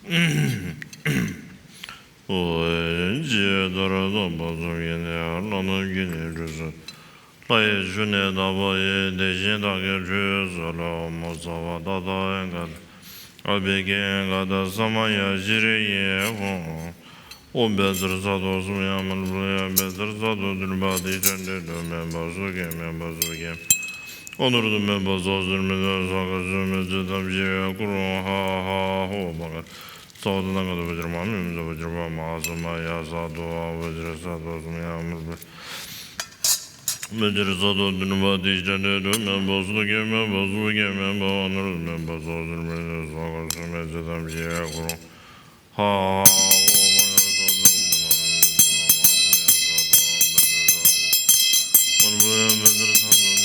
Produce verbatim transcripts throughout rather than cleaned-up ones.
ཨོ། ཇི་ལྟར་བསྟན་པ་ཚུལ་བཞིན་ནི། ལྷ་རྣམས་ཀྱི་ནི་སྤྲུལ་གསུམ། ལྷ་ཡི་མཆོག་ནི་དག་པ་ཡི། དེ་བཞིན་བདག་གི་སྤྲུལ་གསུམ་ལ། ཨོཾ་སརྦ་ཏ་ཐཱ་ག་ཏ་ཨ་བྷི་ཥིཉ་ག་ཏ་ས་མ་ཡ་ཤྲཱི་ཡེ་ཧཱུྃ། ཨོཾ་བཛྲ་སཏྭ་སུ་ཡ་མ་ཎི་པུ་ཏི་ཡ། བཛྲ་སཏྭ་དྷཱུ་ཏི་མ་ཏཱིཥྛ་ཏེ་ཏུ། མེ་འབར་སོགས་ཀྱིས་མེ་འབར་སོགས་ཀྱིས། ཨ་ནཱ་རོ་ཏ་མེ་འབར་སོགས་ཟེར་མི་འདི་ས་ག་སུ་མེ་ཚེ་ཐམས་ཅད་ཀུན་རློབས། ཧ་ཧ་ཧོ་བྷ་ག་ས་བ་ཏ་ཐཱ་ག་ཏ་བཛྲ་མ་ཧཱ་མི་མ་ཛ་བཛྲ་པ་མ་ཧཱ་ས་མ་ཡ་ས་ཏྭ། ཨོཾ་བཛྲ་སཏྭ་སུ་ཡ་མ་ཎི་པུ་ཏི་ཡ། བཛྲ་སཏྭ་དྷཱུ་ཏི་མ་ཏཱིཥྛ་ཏེ་ཏུ། མེ་འབར་སོགས་ཀྱིས་མེ་འབར་སོགས་ཀྱིས་མེ་འབར། ཨ་ནཱ་རོ་ཏ་མེ་འབར་སོགས་ཟེར་མི་འདི་ས་ག་སུ་མེ་ཚེ་ཐམས་ཅད་ཀུན་རློབས། ཧ་ཧ་ཧོ་བྷ་ག་ས་བ་ཏ་ཐཱ་ག་ཏ་བཛྲ་མ་ཧཱ་མི་མ་ཛ་བཛྲ་པ་མ་ཧཱ་ས་ཡ་ས་ཏྭ། ཨོཾ་བཛྲ་སཏྭ་དྷཱུ་ཏི་མ་ཏཱིཥྛ་ཏེ་ཏུ། མེ་འབར་སོགས་ཀྱིས་མེ་འབར་སོགས་ཀྱིས་མེ་འབར། ཨ་ནཱ་རོ་ཏ་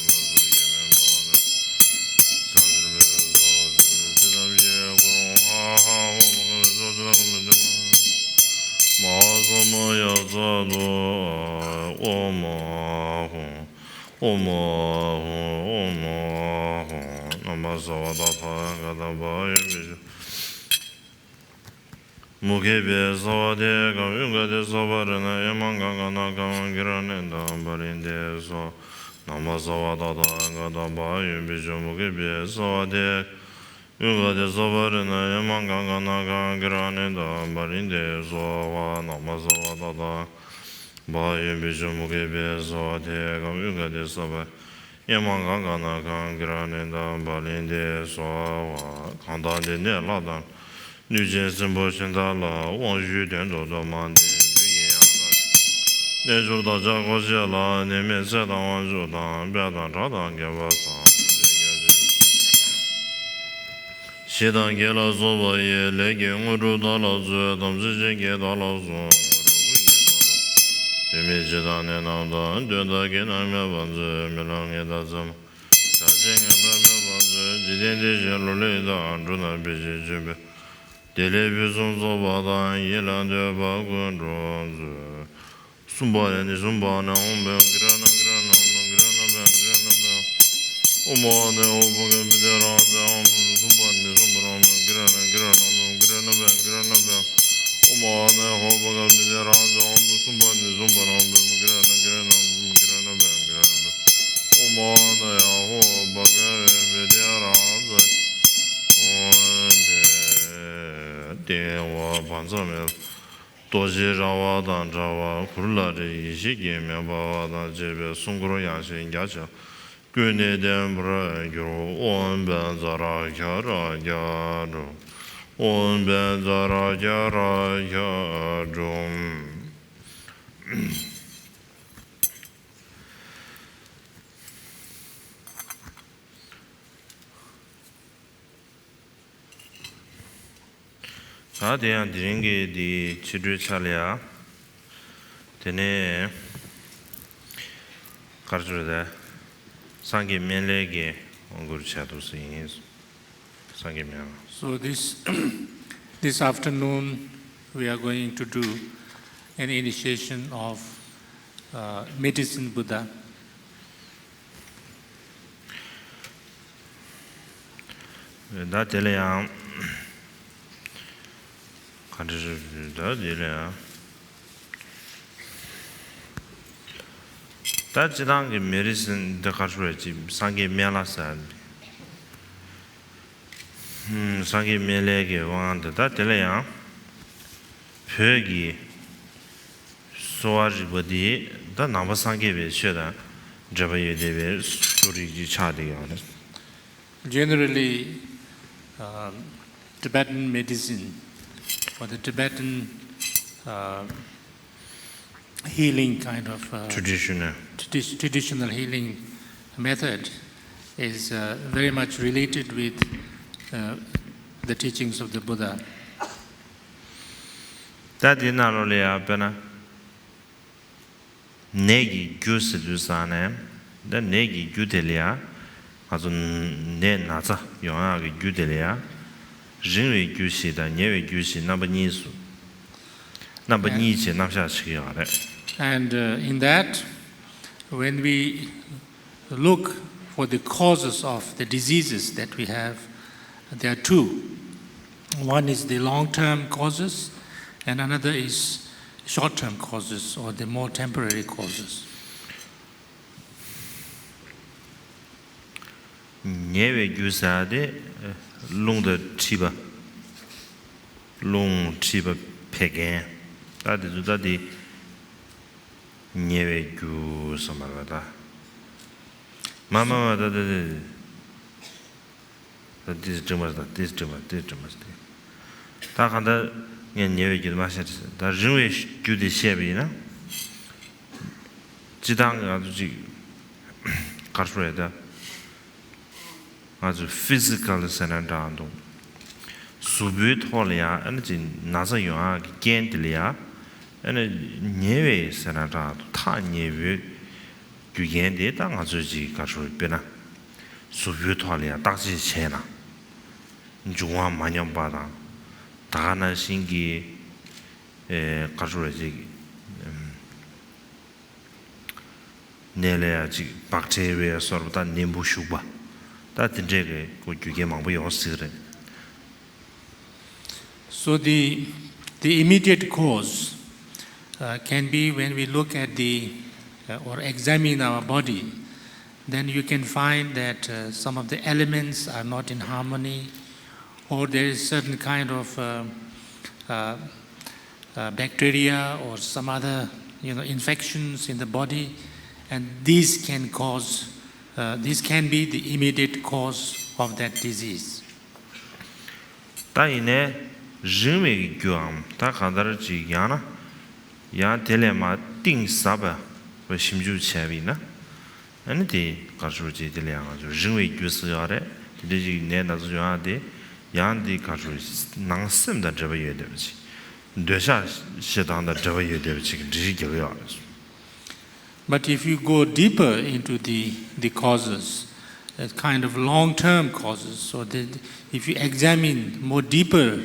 མེ་འབར་སོགས་ཟེར་མི་འདི་ས་ག་སུ་མེ་ཚེ་ཐམས་ཅད་ཀུན་རློབས། ཧ་ཧ་ཧོ་བྷ་ག་ས་བ་ཏ་ཐཱ་ག་ཏ་བཛྲ་མ་ཧཱ་ས་མ་ཡ་ས་ཏྭ། ཨོཾ་ཨཱཿཧཱུྃ། ཨོཾ་ཨཱཿཧཱུྃ། ཨོཾ་ཨཱཿཧཱུྃ། ན་མཿསརྦ་ཏ་ཐཱ་ག་ཏ་བྷཱ་ཡོ་བི་ཥོ་མུ་ཁེ་བྷྱཿསརྦ་ཏེ་ཀཾ་ཨུདྒ་ཏེ་སརྦ་རི་ཎ་ཡ་མ་ག་ག་ན་ག་གི་ར་ཎི་དྷ་པ་ལི་ཏེ་སྭཱ་ཧཱ། ན་མཿསརྦ་ཏ་ཐཱ་ག་ཏ་བྷཱ་ཡོ་བི་ཥོ་མུ་ཁེ་བྷྱཿསརྦ་ཏེ་ཀཾ་ཨུདྒ་ཏེ་སརྦ་རི་ཎ་ཡ་མ་ག་ག་ན་ག་གི་ར་ཎི་དྷ་པ་ལི་ཏེ་སྭཱ་ཧཱ། ན་མཿསརྦ་ཏ་ཐཱ་བྷཱ་ཡོ་བི་ཥོ་མུ་ཁེ་བྷྱཿསརྦ་ཏེ་ཀཾ་ཨུདྒ་ཏེ་སརྦ་ཡ་མ་ག་ག་ན་ག་གི་ར་ཎི་དྷ་པ་ལི་ཏེ་སྭཱ་ཧཱ། གང་དག་འདི་ནི་ལྷ་དང་། གནོད་སྦྱིན་སྲིན་པོ་གཞན་དག་ལ། དབང་ཞུས་དོན་དུ་གཏོར་མ་འདི། བོད་ཀྱི་ཡང་དག་རྣལ་འབྱོར་བདག་ཅག་འཁོར་བཅས་ལ། ནད་མེད་ཚེ་དང་དབང་ཕྱུག་དང་། དཔལ་དང་གྲགས་དང་རྒྱལ་བ་དང་། ཞི་དང་དགེ་ལ་སོགས་པ་ཡི། ལས་ཀྱི་དངོས་གྲུབ་བདག་ལ་སྩོལ། དམ་ཚིག་ཅན་གྱི་བདག་ལ་སོགས། དངོས་གྲུབ་ཀུན་གྱི་བདག་ལ། དོན་མེད་སྤྱི་དང་ནད་རྣམས་དང་། དོན་དག་གི་རྣམ་སྨིན་པ་སྩོལ། རྨི་ལམ་ངེས་དང་མཚན་མ། བྱ་བྱེད་ངན་པ་སྨོད་པ་སྩོལ། འཇིག་རྟེན་འདི་བཞིན་ལོ་ལེགས་དང་། འབྲུ་རྣམས་འབིལ་ཞིང་བྱིན་པའི། བདེ་ལེགས་ཕུན་སུམ་ཚོགས་པ་དང་། ཡིད་ལ་འདོད་པ་ཀུན་འགྲུབ་སྩོལ། གསུམ་པ་ནི་གསུམ་པ་ནི་ཨོཾ་བྷཾ་གུ་རུ་ཎ་གུ་རུ་ཎ་ཨོཾ་བྷཾ་གུ་རུ་ཎ་བྷཾ་གུ་རུ་ཎ་བྷཾ། ཨོཾ་ཨ་ནི་ཧོ་བྷ་ག་བི་དྷི་རཱ་ཛ། ཨོཾ་གསུམ་པ་ནི་གསུམ་པ་ནི་ཨོཾ་བྷཾ་གུ་རུ་ཎ་གུ་རུ་ཎ་ཨོཾ་བྷཾ་གུ་རུ་ཎ་བྷཾ་གུ་རུ་ཎ་བྷཾ། ཨོཾ་ཨ་ནི་ཧོ་བྷ་ག་བི་དྷི་རཱ་ཛ། ཨོཾ་གསུམ་པ་ནི་གསུམ་པ་ནི་ཨོཾ་བྷཾ་གུ་རུ་ཎ་གུ་རུ་ཎ་ཨོཾ་བྷཾ་གུ་རུ་ཎ་བྷཾ་གུ་རུ་ཎ་བྷཾ། ཨོཾ་ཨ་ནི་ཧོ་བྷ་ག་བི་དྷི་རཱ་ཛ། ཨོཾ་བྷཾ་ཏེ་ཝ་བཛྲ་མ་ཧཱ་མི། རྡོ་རྗེ་ར་བ་དང་འདྲ་བ་གུར་ལ་རས་ཡེ་ཤེས་ཀྱི་མེ་འབར་བ་དང་བཅས་པའི་སྲུང་འཁོར་ཡང་ཞིང་རྒྱ་ཆེ་ཀུན་ནས་ལྡན་པར་གྱུར། ཨོཾ་བཛྲ་ཁྱ་ར་ཁྱ་ཌཱུ། ཨོཾ་བཛྲ་ཁྱ་ར་ཁྱ་ཌཱུ། ད་དེ་ཡང་དེ་རིང་གི་འདི་ཕྱི་དྲོའི་ཆ་ལ་ཡ། དེ་ནས་ག་རེ་ཟེར་དགོས་རེད། སངས་རྒྱས་སྨན་བླའི་གི་འགུར་བྱ་འདུག་སེ་ཡིན། སངས་རྒྱས་སྨན་བླ། So this, this afternoon we are going to do an initiation of, uh, medicine Buddha. ད་དེ་ལ་ཡང་ག་འདྲ་རེད། ད་དེ་ལ་ཡང་ད་སྤྱི་བཏང་གི་མེ་ཌི་སིན་འདི་ག་རེ་ཟེར་ཅིག་སངས་རྒྱས་སྨན་བླ་ཟེར། ཧུམ། སངས་རྒྱས་སྨན་བླའི་གི་དབང་དུ་ད་དེ་ལ་ཡང་བོད་ཀྱི་གསོ་བ་རིག་པ་འདི་ད་ནང་པ་སངས་རྒྱས་པའི་ཆོས་དང་འབྲེལ་བ་ཡོད་བསྡད་པའི་གསོ་རིག་ཅིག་ཆགས་བསྡད་ཡོད་རེད། Generally, um, Tibetan medicine or the Tibetan, uh, healing kind of, uh, traditional, tradi- traditional healing method is, uh, very much related with, uh, the teachings of the Buddha. ད་དེ་ནང་ལོགས་ལ་ཡང་དཔེར་ན། ནད་ཀྱི་རྒྱུ་ཟེར་དུས་ཙང་ནས། ད་ནད་ཀྱི་རྒྱུ་དེ་ལ་ཡང་། ང་ཚོ་ནད་ན་ཚ་ཡོང་ཡག་གི་རྒྱུ་དེ་ལ་ཡང་། རིང་བའི་རྒྱུ་ཞིག་དང་ཉེ་བའི་རྒྱུ་ཞིག་རྣམ་པ་གཉིས་སུ། རྣམ་པ་གཉིས་ཀྱི་རྣམ་གཞག་བྱེད་ཀྱི་ཡོད་རེད། And, uh, in that, when we look for the causes of the diseases that we have, There are two. One is the long-term causes, and another is short-term causes or the more temporary causes. ཉེ་བའི་རྒྱུ་ཟེར་ཡ་དེ་རླུང་དང་མཁྲིས་པ། རླུང་མཁྲིས་པ་བད་ཀན། ད་དེ་ཚོ་ད་དེ་ཉེ་བའི་རྒྱུ་ཟེར་མ་རེད་པ་ད། མ་མ་མ་ད་ད་ད། ད་ཏིས་འགྲིག་མ་རེད། ད་ཏིས་འགྲིག་མ་ཏིས་འགྲིག་མ་རེད། ད་གང་ལྟར་ངས་ཉེ་བའི་རྒྱུ་དེ་མ་བཤད་དེ། ད་རིང་བའི་རྒྱུ་དེ་བཤད་པ་ཡིན་ན། སྤྱིར་བཏང་གི་ང་ཚོ་ཅིག་ག་རེ་ཟེར་དགོས་རེད་ད། ང་ཚོ་ཕི་ཟི་ཀལ་ཟེར་ན་འདྲ་འདུག་གཟུགས་པོའི་ཐོག་ལ་ཡང་ཨ་ནི་ཅིག་ན་ཚ་ཡོང་ཡག་གི་རྐྱེན་དེ་ལ་ཡང་ཨ་ནི་ཉེ་བའི་ཟེར་ན་འདྲ་འདུག་ཐག་ཉེ་པོའི་རྒྱུ་རྐྱེན་དེ་ད་ང་ཚོས་ཅིག་ག་རེ་ཟེར་དགོས་རེད། དཔེར་ན། གཟུགས་པོའི་ཐོག་ལ་ཡང་བརྟག་དཔྱད་བྱས་ན། འབྱུང་བ་མ་སྙོམས་པ་དང་། ད་ག་ནང་བཞིན་གྱི་ཨེ་ག་རེ་ཟེར་དགོས་རེད། ཅིག་ཨམ། ནད་ལ་ཡང་ཅིག་བག་ཁྲེ་བའི་སོར་བ་དང་ནད་འབུ་ཞུགས་པ། ད་དེ་འདྲའི་གི་རྒྱུ་རྐྱེན་མང་པོ་ཡོང་སྲིད་རེད། So the, the immediate cause, uh, can be when we look at the, uh, or examine our body, then you can find that, uh, some of the elements are not in harmony, or there is certain kind of, uh, uh, uh, bacteria or some other, you know, infections in the body, and these can cause, uh, this can be the immediate cause of that disease. ད་ཡིན་ནའི་རིང་བའི་རྒྱུའམ་ད་གང་ལྟར་ཅིག་ཡང་ན་ཡང་དེ་ལས་མར་གཏིང་ཟབ་པ་ཞིབ་འཇུག་བྱས་པ་ཡིན་ན། ཨ་ནི་དེ་ག་རེ་ཟེར་དགོས་རེད། དེ་ལ་ཡང་ང་ཚོ་རིང་བའི་རྒྱུ་ཟེར་ཡོད་རེད། དེ་འདྲ་ཞིག་ནད་ན་ཚ་ཡོང་ཡག་དེ་ཡང་དེ་ག་རེ་ཟེར་དགོས་རེད། ནང་སེམས་དང་འབྲེལ་བ་ཡོད་བསྡད་པ་ཅིག་འདོད་ཆགས་ཞེ་སྡང་དང་འབྲེལ་བ་ཡོད་བསྡད་པ་ཅིག་གི་འགྲེལ་བཤད་རྒྱག་གི་ཡོད་རེད། But if you go deeper into the, the causes, uh, kind of long-term causes, so the, if you examine more deeper,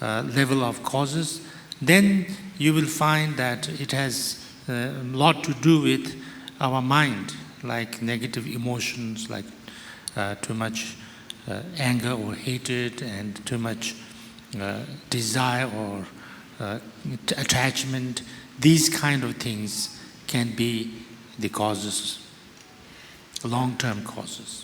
uh, level of causes, then you will find that it has, uh, a lot to do with our mind, like negative emotions, like, uh, too much, uh, anger or hatred, and too much, uh, desire or, uh, attachment. These kind of things can be the causes, long-term causes.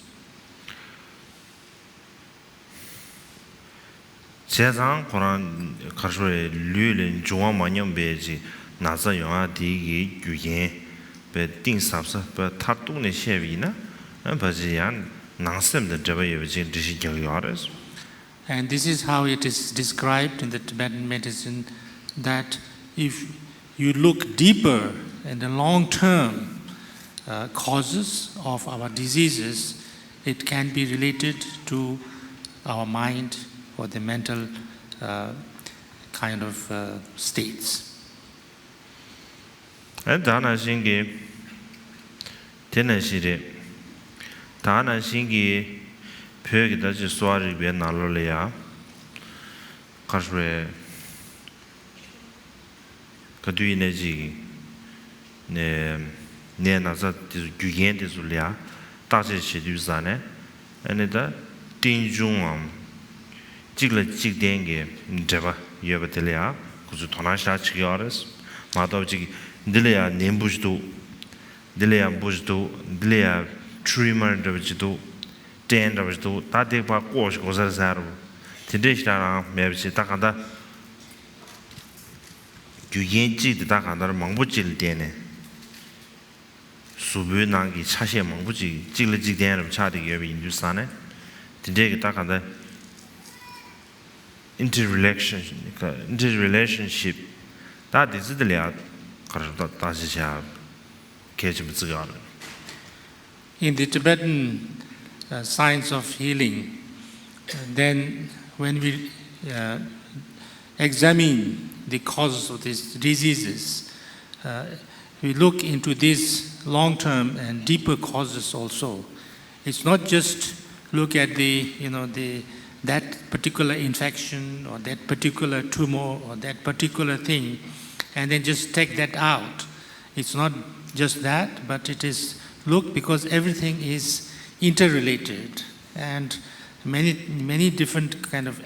བྱས་ཙང་ཁོ་རང་ག་རེ་ཟེར་དགོས་རེད། ལུས་ལ་འབྱུང་བ་མ་སྙོམས་པའི་ཅིག་ན་ཚ་ཡོང་ཡག་དེ་གི་རྒྱུ་རྐྱེན་དཔེ་གཏིང་ཟབ་ས་དཔེ་མཐར་གཏུགས་ནས་བཤད་པ་ཡིན་ན། ཨ་ཕལ་ཆེར་ཡང་ནང་སེམས་དང་འབྲེལ་བ་ཡོད་པ་ཅིག་འགྲེལ་བཤད་རྒྱག་གི་ཡོད་རེད། And this is how it is described in the Tibetan medicine, that if you look deeper in the long-term, uh, causes of our diseases, it can be related to our mind or the mental, uh, kind of, uh, states. ཨེ་ད་ནང་བཞིན་གྱི། དེ་ནང་བཞིན་རེད། ད་ནང་བཞིན་གྱི་བོད་ཀྱི་ད་ཅིག་གསོ་བ་རིག་པའི་ནང་ལོགས་ལ་ཡ། ག་རེ་ཟེར་དགོས་རེད། ག་དུས་ཡིན་ནའི་ཅིག་ནས་ནད་ན་ཚ་དེ་ཚོ་རྒྱུ་རྐྱེན་དེ་ཚོ་ལ་ཡ་བརྟག་དཔྱད་བྱེད་དུས་ཙ་ནས། ཨ་ནི་ད་རྟེན་འབྱུང་ངམ་གཅིག་ལ་གཅིག་བརྟེན་གྱི་འབྲེལ་བ་ཡོད་པ་དེ་ལ་ཡང་ཁོ་ཚོས་དོ་སྣང་ཞེ་དྲག་བྱེད་ཀྱི་ཡོད་རེད། མ་གཏོགས་ཅིག་འདི་ལ་ཡང་ནད་འབུ་ཞིག་འདུག་འདི་ལ་ཡང་འབུ་ཞིག་འདུག་འདི་ལ་ཡང་ཊུ་མར་འདྲ་བ་ཅིག་འདུག་སྐྲན་འདྲ་བ་ཞིག་འདུག་ད་དེ་ཕར་བཀོག་ཞིག་དགོས་ས་རེད་ཟེར་ཡ་རུ། དེ་འདྲས་ཞེ་དྲག་རང་མེད་པ་བྱས། ད་གང་ལྟར་རྒྱུ་རྐྱེན་གཅིག་དེ་ད་གང་ལྟར་མང་པོ་ཅིག་ལ་བརྟེན་ནས། གཟུགས་པོའི་ནང་གི་ཆ་ཤས་མང་པོ་ཅིག་གཅིག་ལ་གཅིག་བརྟེན་རབས་ཆགས་བསྡད་ཡོད་པ་ཡིན་དུས་ཙང་ནས། དེ་འདྲས་ཀྱི་ད་གང་ལྟར་ཨིན་ཊར་རི་ལེ་ཤན་ཤིབ། ཨིན་ཊར་རི་ལེ་ཤན་ཤིབ་ད་དེ་ཚོ་དེ་ལ་ཡང་ག་རེ་ད་བརྟག་དཔྱད་བྱ་གལ་ཆེན་པོ་བརྩི་གི་ཡོད་རེད། In the Tibetan, uh, science of healing, uh, then when we, uh, examine the causes of these diseases, uh, we look into these long-term and deeper causes also. It's not just look at the, you know, the, that particular infection or that particular tumor or that particular thing and then just take that out. It's not just that, but it is, look, because everything is interrelated, and Many, many different kind of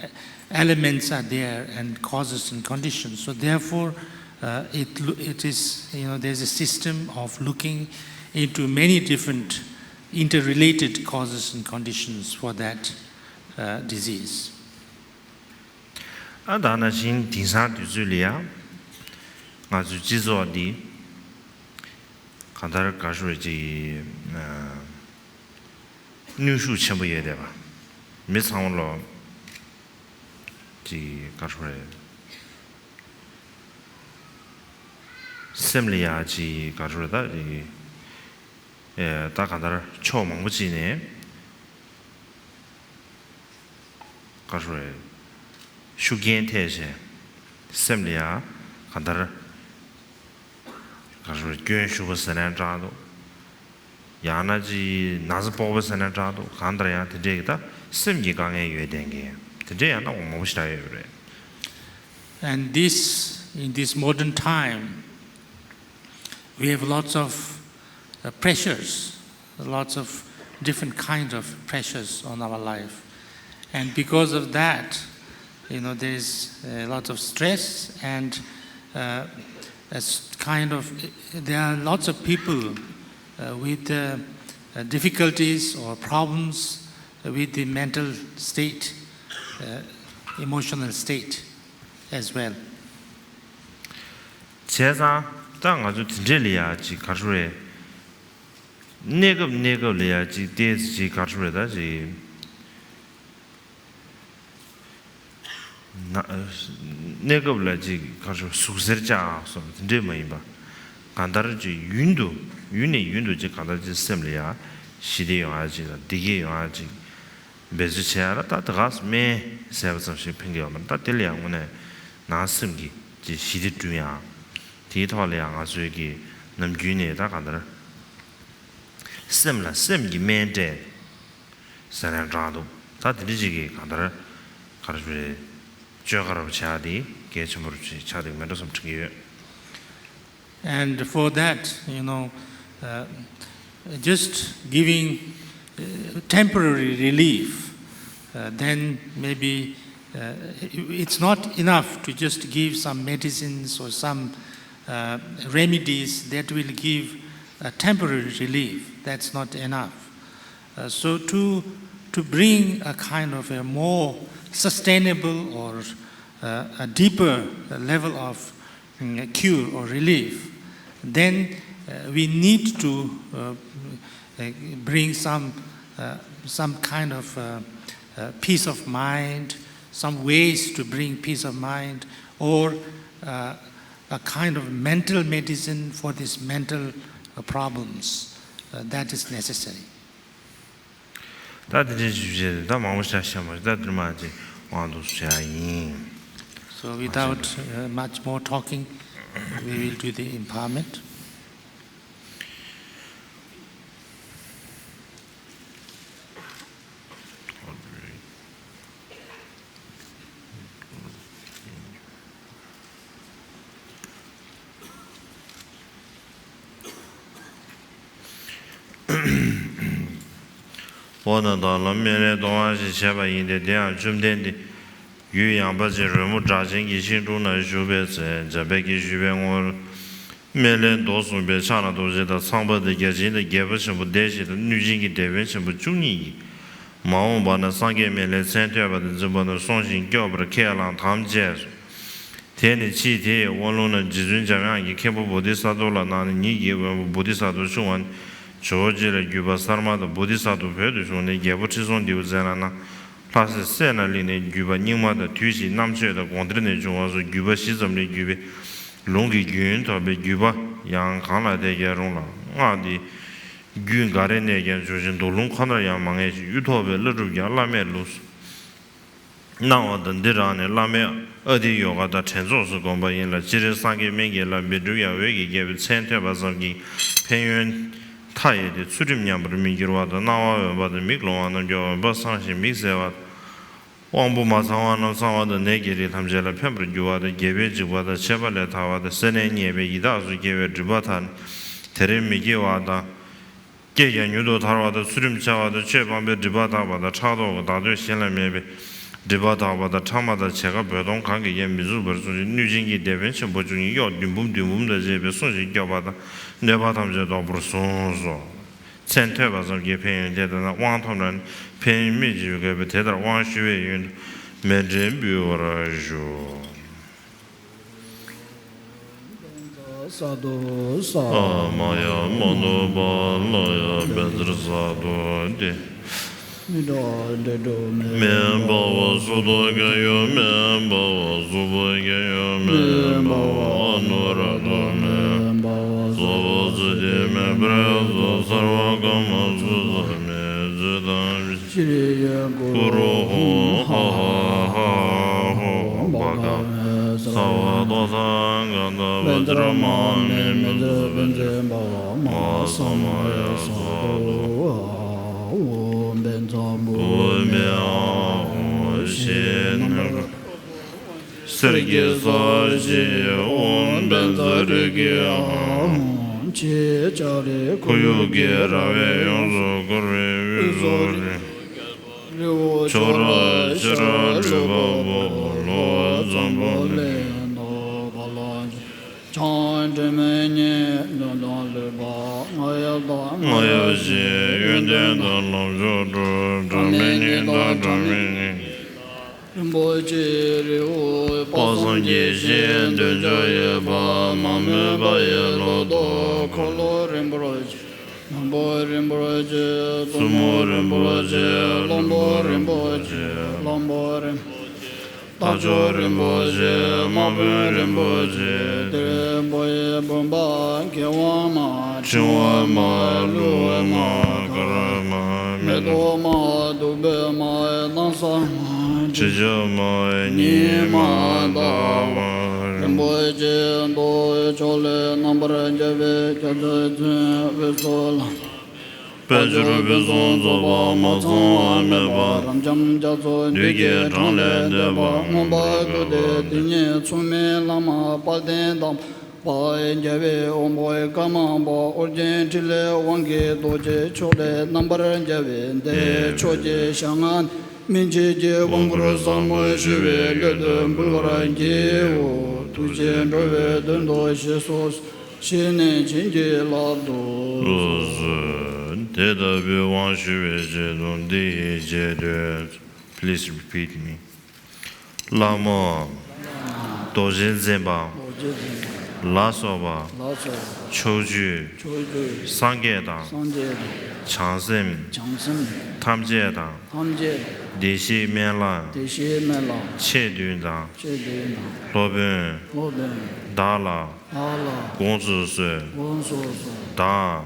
elements are there and causes and conditions. So therefore, uh, it, it is, you know, there's a system of looking into many different interrelated causes and conditions for that uh, disease. ཨ་ད་ནང་བཞིན་དེང་སང་དུས་ཚོད་ལ་ཡ་ང་ཚོའི་སྤྱི་ཚོགས་འདི་གང་ལྟར་ག་རེ་ཟེར་ཅིག་གནོན་ཤུགས་ཆེན་པོ་ཡོད་བསྡད་པ། མི་ཚང་མ་ལོ་ཅིག་ག་རེ་ཟེར། སེམས་ལ་ཡ་ཅིག་ག་རེ་ཟེར་ད་ཅིག་ད་གང་ལྟར་ཕྱོགས་མང་པོ་ཅིག་ནས་ག་རེ་ཟེར། ཤུགས་རྐྱེན་ཐེབས་བྱས་སེམས་ལ་ཡ་གང་ལྟར་ག་རེ་ཟེར། སྐྱོན་ཤུགས་པ་ཟེར་ན་འདྲ་འདུག་ཡང་ན་ཅིག་ན་ཚ་སྤོགས་པ་ཟེར་ན་འདྲ་འདུག་གང་ལྟར་ཡང་དེ་འདྲས་ཀྱི་ད་སེམས་ཀྱི་དཀའ་ངལ་ཡོད་བསྡད་མཁན་དེ་འདྲས་ཡང་ན་མང་པོ་ཞེ་དྲག་ཡོད་རེད། And this, in this modern time, we have lots of uh, pressures, lots of different kinds of pressures on our life. And because of that, you know, there's a lot of stress and uh, a s- kind of, there are lots of people uh, with uh, uh, difficulties or problems with the mental state, uh, emotional state as well. བྱས་ཙང་ད་ང་ཚོ་དེ་འདྲས་ལ་ཡ་ཅིག་ག་རེ་ཟེར། གནས་སྐབས་གནས་སྐབས་ལ་ཡ་ཅིག་ཏོག་ཙམ་ཅིག་ག་རེ་ཟེར་ད་ཅིག་ན་གནས་སྐབས་ལ་ཅིག་ག་རེ་ཟེར། ཟུག་གཟེར་བཅག་སོགས་དེ་འདྲས་མ་ཡིན་པ། གང་ལྟར་ཅིག་ཡུན་དུ་ཡུན་ནས་ཡུན་དུ་ཅིག་གང་ལྟར་ཅིག་སེམས་ལ་ཡ་ཞི་བདེ་ཡོང་ཡ་ཅིག་དང་བདེ་སྐྱིད་ཡོང་ཡ་ཅིག་འབད་རྩོལ་བྱེད་ཡ་ལ་ད་དེ་ག་སྨན་བཟས་པ་ཙམ་ཞིག་ཕན་གྱི་ཡོད་མ་རེད། ད་དེ་ལ་ཡང་དངོས་གནས་ནང་སེམས་ཀྱི་ཅིག་ཞི་བདེ་བསྐྲུན་ཡ། དེའི་ཐོག་ལ་ཡང་ང་ཚོའི་གི་ནམ་རྒྱུན་ནས་ད་གང་ལྟར་སེམས་ལ་སེམས་ཀྱི་སྨན་སྤྲད་ཟེར་ན་འདྲ་འདུག་ད་དེ་འདྲ་ཅིག་གི་གང་ལྟར་ག་རེ་ཟེར། བཅོས་ཁ་རོབ་བྱ་དེ་གལ་ཆེན་པོ་ཆགས་འདུག་མེད་འགྲོ་བསམ་དྲན་གྱི་ཡོད། And for that, you know, uh, just giving uh, temporary relief, uh, then maybe uh, it's not enough to just give some medicines or some uh, remedies that will give a temporary relief. That's not enough. Uh, so to to bring a kind of a more sustainable or uh, a deeper level of mm, cure or relief, then uh, we need to uh, uh, bring some uh, some kind of uh, uh, peace of mind, some ways to bring peace of mind, or uh, a kind of mental medicine for these mental uh, problems uh, that is necessary. ད་དེ་འདྲའི་ཞུ་བྱེད་ད་མང་པོ་ཞིག་བཤད་མ་ཞིག་ད་དེར་མ་ཅིག་དབང་དུ་བྱ་ཡིན། So without uh, much more talking, we will do the empowerment. འོ་ན་ད་ལམ་སྨན་བླའི་གཏོང་བ་ཞིག་བྱས་པ་ཡིན་ཏེ། དེ་ཡང་བཅོམ་ལྡན་འདས་ཡུལ་ཡངས་པ་ཅན་རོལ་མོ་སྒྲ་གཅན་གྱི་ཤིང་དྲུང་ན་བཞུགས་པའི་ཚེ། འཇམ་དཔལ་གྱིས་ཞུས་པའི་ངོར། སྨན་བླའི་མདོ་གསུངས་པའི་ཕྱག་ན་རྡོ་རྗེ་དང་། ཚངས་པ་དང་བརྒྱ་བྱིན་དང་། རྒྱལ་པོ་ཆེན་པོ་བདེ་གཤེགས་དང་། གནོད་སྦྱིན་གྱི་སྡེ་དཔོན་ཆེན་པོ་བཅུ་གཉིས་ཀྱིས། མ་འོངས་པ་ན་སངས་རྒྱས་སྨན་བླའི་མཚན་ཐོས་པ་དང་འཛིན་པ་རྣམས་སོང་ཞིང་སྐྱོབ་པར་ཁས་བླངས་དམ་བཅས་སོ། དེ་ནས་ཕྱིས་དེ་ཡི་དབང་ལུང་ན་རྗེ་བཙུན་འཇམ་དབྱངས་ཀྱི་མཁན་པོ་བོ་དྷི་ས་ཏྭ་ལ་གནང་ནས། ཉིད་ཀྱི་དབོན་པོ་བོ་དྷི་ས་ཏྭ་ཆུང་བ་ནས་ཇོ་བོ་རྗེ་ལ་བརྒྱུད་པ་གསར་མ་དང་། བོ་དྷི་ས་ཏྭ་བོད་དུ་བྱུང་ནས་རྒྱལ་པོ་ཁྲི་སྲོང་ལྡེའུ་བཙན་ལ་གནང་། ལྷ་སྲས་སད་ན་གླིང་ནས་བརྒྱུད་པ་རྙིང་མ་དང་། དུས་ཕྱིས་རྣམ་དཔྱོད་དང་དགོངས་གཏེར་ནས་བྱུང་བ་སོགས་བརྒྱུད་པ་བཞི་ཙམ་ལས་བརྒྱུད་པའི་ལུང་གི་རྒྱུན་ཐོབ་པའི་བརྒྱུད་པ་ཡང་གང་ལ་བལྟས་ཀྱང་རུང་ལ། སྔགས་འདི་རྒྱུད་འགའ་རེ་ནས་ཀྱང་འབྱོར་ཞིང་། མདོ་ལུང་ཁོ་ནར་ཡང་མ་ངེས་ཤིང་། གཡུ་ཐོག་པའི་བླ་སྒྲུབ་ཀྱང་བླ་མེད་ལུགས་སུ་གནང་བ་དང་། འདི་རང་ནི་བླ་མེད་ཨ་ཏི་ཡོ་ག་དང་དྲན་རྫོགས་སུ་བསྒོམ་པ་ཡིན་ལ། སྤྱིར་སངས་རྒྱས་སྨན་གྱི་བླ་བཻ་ཌཱུརྱ་འོད་ཀྱི་རྒྱལ་པོའི་མཚན་ཐོས་པ་ཙམ་གྱིས་ཕན་ཡོན་མཐའ་ཡས་ཏེ། ཚུལ་ཁྲིམས་ཉམས་པར་མི་འགྱུར་བ་དང་། རྣ་བ་འོན་པ་དང་། མིག་ལོང་བ་རྣམས་ཀྱང་འོན་པ་སངས་ཤིང་མིག་གསལ་བ་དང་། དབང་པོ་མ་ཚང་བ་རྣམས་ཚང་བ་དང་། ནད་ཀྱི་རིགས་ཐམས་ཅད་ལ་ཕན་པར་འགྱུར་བ་དང་། རྒྱལ་པོའི་འཇིགས་པ་དང་། ཆད་པ་ལས་ཐར་བ་དང་། སེར་སྣའི་ཉེས་པས་ཡི་དྭགས་སུ་སྐྱེ་བའི་སྒྲིབ་པ་དག་ནི་དེར་མི་སྐྱེ་བ་དང་། སྐྱེས་ཀྱང་མྱུར་དུ་ཐར་བ་དང་། ཚུལ་ཁྲིམས་འཆལ་བ་དང་། ཆོས་སྤངས་པས་སྒྲིབ་པ་དག་པ་དང་། ཕྲག་དོག་གིས་བདག་འདོད་གཞན་ལ་མེད་པས་སྒྲིབ་པ་དག་པ་དང་། ཕྲ་མ་དང་བྱད་ཀ་རྦོད་གཏོང་གང་གིས་ཀྱང་མི་ཚུགས་པར་གསུངས་ཤིང་། གནོད་སྦྱིན་གྱི་སྡེ་དཔོན་ཆེན་པོ་བཅུ་གཉིས་གཡོག་བདུན་འབུམ་བདུན་འབུམ་དང་བཅས་པས་བསྲུང་ཞིང་སྐྱོབ་པ་དང་། གནོད་པ་ཐམས་ཅད་བཟློག་པར་གསུངས་སོ། མཚན་ཐོས་པ་ཙམ་གྱིས་ཕན་ཡོན་དེ་ལྟ་ན། དབང་ཐོབ་ན་ནི་ཕན་ཡོན་སྨོས་ཅི་དགོས་པས། དེ་ལྟར་དབང་ཞུ་བའི་ཡོན་དུ་མཎྜལ་འབུལ་བར་ཞུ། ས་རྡོ་ས། ཨ་མ་ཡ་མ་ནུ་པ་ལ་ཡ་བཛྲ་ས་རྡོ་དེ། མི་འདྲ་འདྲ་འགྲོ་མེ་མེ་འབར་བ་སུ་དོ་ག་ཡོ་མེ་འབར་བ་སུ་བ་ག་ཡོ་མེ་འབར་བ་ཨ་ནུ་ར་དོ་མེ་འབར་བ་སོ་བ་སུ་དེ་མེ་པྲ་ཡ་སོ་སར་བ་ཀ་མ་སུ་ས་མེ་ཟེ་དང་། ཤྲི་ཡ་གུ་རུ་ཧཱུྃ་ཧ་ཧ་ཧ་ཧཱུྃ་བ་ག་མེ་ས་བ་ཏོ་ས་ག་ད་བཛྲ་མ་མེ་མེ་ཛ་བེ་ཛེ་བ་མ་ས་མ་ཡ་ས་དོ་ཨ་ཧཱུྃ་བཛྲ་བྷཱུ་མེ་ཨ་ཧཱུྃ་ཤྲཱི་ན་ག་གསེར་གྱི་ས་གཞི་ཨོཾ་བཛྲ་རིགས་ཀྱི་ཨ་ཧཱུྃ། ཕྱི་ལྕགས་རི་ཁོར་ཡུག་གི་ར་བས་ཡོངས་སུ་བསྐོར་བའི་དབུས་སུ་རི་བོ་ཅོག་ར་ཤ་ར་ལུས་འཕགས་པོ་ལོ་བ་འཛམ་བུ་གླིང་དུ་བ་ལང་བྱང་དྲི་མེད་ཉི་འོད་དང་ལུས་འཕགས་རྔ་ཡབ་དང་རྔ་ཡབ་བཞི། ཡོན་ཏན་དང་ལམ་མཆོག་དྲུག་སྒྲ་མེད་ཉིད་དང་སྒྲ་མེད་ཉིད། རིན་པོ་ཆེའི་རི་བོ་དཔག་བསམ་གྱི་ཞིང་འདོད་ཆགས་ཡོད་པ་མ་མོས་པ་ཡི་བློ་ལྡོག་འཁོར་ལོ་རིན་པོ་ཆེ། ནག་པོ་རིན་པོ་ཆེ། བཙུན་མོ་རིན་པོ་ཆེ། གླང་པོ་རིན་པོ་ཆེ། གླང་པོ་རིན་པོ་ཆེ། རྟ་མཆོག་རིན་པོ་ཆེ། དམག་དཔོན་རིན་པོ་ཆེ། དེ་རིང་བོད་ཡི་བུམ་པ་མཁས་དབང་མ། ཕྲེང་བ་མ། ཀླུ་མ། གར་མ། མེ་ཏོག་མ། བདུག་སྤོས་མ། སྣང་གསལ་མ། དྲི་ཆབ་མ། ཉི་མ་ཟླ་བ། རིན་པོ་ཆེ་མདོག་ཕྱོགས་ལས་རྣམ་པར་རྒྱལ་བའི་རྒྱ་མཚོའི་ཚོན་དབུས་སུ་ལ། དཔལ་འབྱོར་ཕུན་སུམ་ཚོགས་པ་མ་ཚང་བ་མེད་པ། རབ་འབྱམས་རྒྱ་མཚོ་བདུད་ཀྱི་གྲངས་ལས་འདས་པ། མངོན་པར་བཀུག་སྟེ་དེ་ཉིད་མཚུངས་མེད་བླ་མ་དཔལ་ལྡན་དམ་པ། རྒྱལ་བའི་དབང་པོ་ཀརྨ་པ། ཨོ་རྒྱན་ཕྲིན་ལས་དབང་གི་རྡོ་རྗེ་ཕྱོགས་ལས་རྣམ་པར་རྒྱལ་བའི་དེ་ཕྱོགས་ཀྱི་ཞལ་སྔ་ནས་སྨིན་བྱེད་ཀྱི་དབང་བསྐུར་ཟབ་མོ་ཞུ་བའི་སླད་དུ་འབུལ་བར་བགྱིའོ། ཐུགས་རྗེས་འགྲོ་བའི་དོན་དུ་གཤེགས་སོ། ཞེས་ནས་བྱིན་གྱིས་བརླབ་ཏུ་གསོལ། དེ་ལྟ་བུའི་དབང་ཞུ་བའི་ཆེད་དུ་འདི་ཡི་རྗེས་ཟློས། Please repeat me. བླ་མ། རྡོ་རྗེ་འཛིན་པ། རྡོ་རྗེ་འཛིན་པ། ལ་སོགས་པ། ལ་སོགས་པ། ཕྱོགས་བཅུའི། ཕྱོགས་བཅུའི། སངས་རྒྱས་དང་། སངས་རྒྱས་དང་། བྱང་སེམས། བྱང་སེམས། ཐམས་ཅད་དང་། ཐམས་ཅད་དང་། བདེ་གཤེགས་སྨན་བླ། བདེ་གཤེགས་སྨན་བླ། ཆེ་བདུན་དང་། ཆེ་བདུན་དང་། སློབ་དཔོན། སློབ་དཔོན། བདག་ལ། བདག་ལ། དགོངས་སུ་གསོལ། དགོངས་སུ་གསོལ། བདག།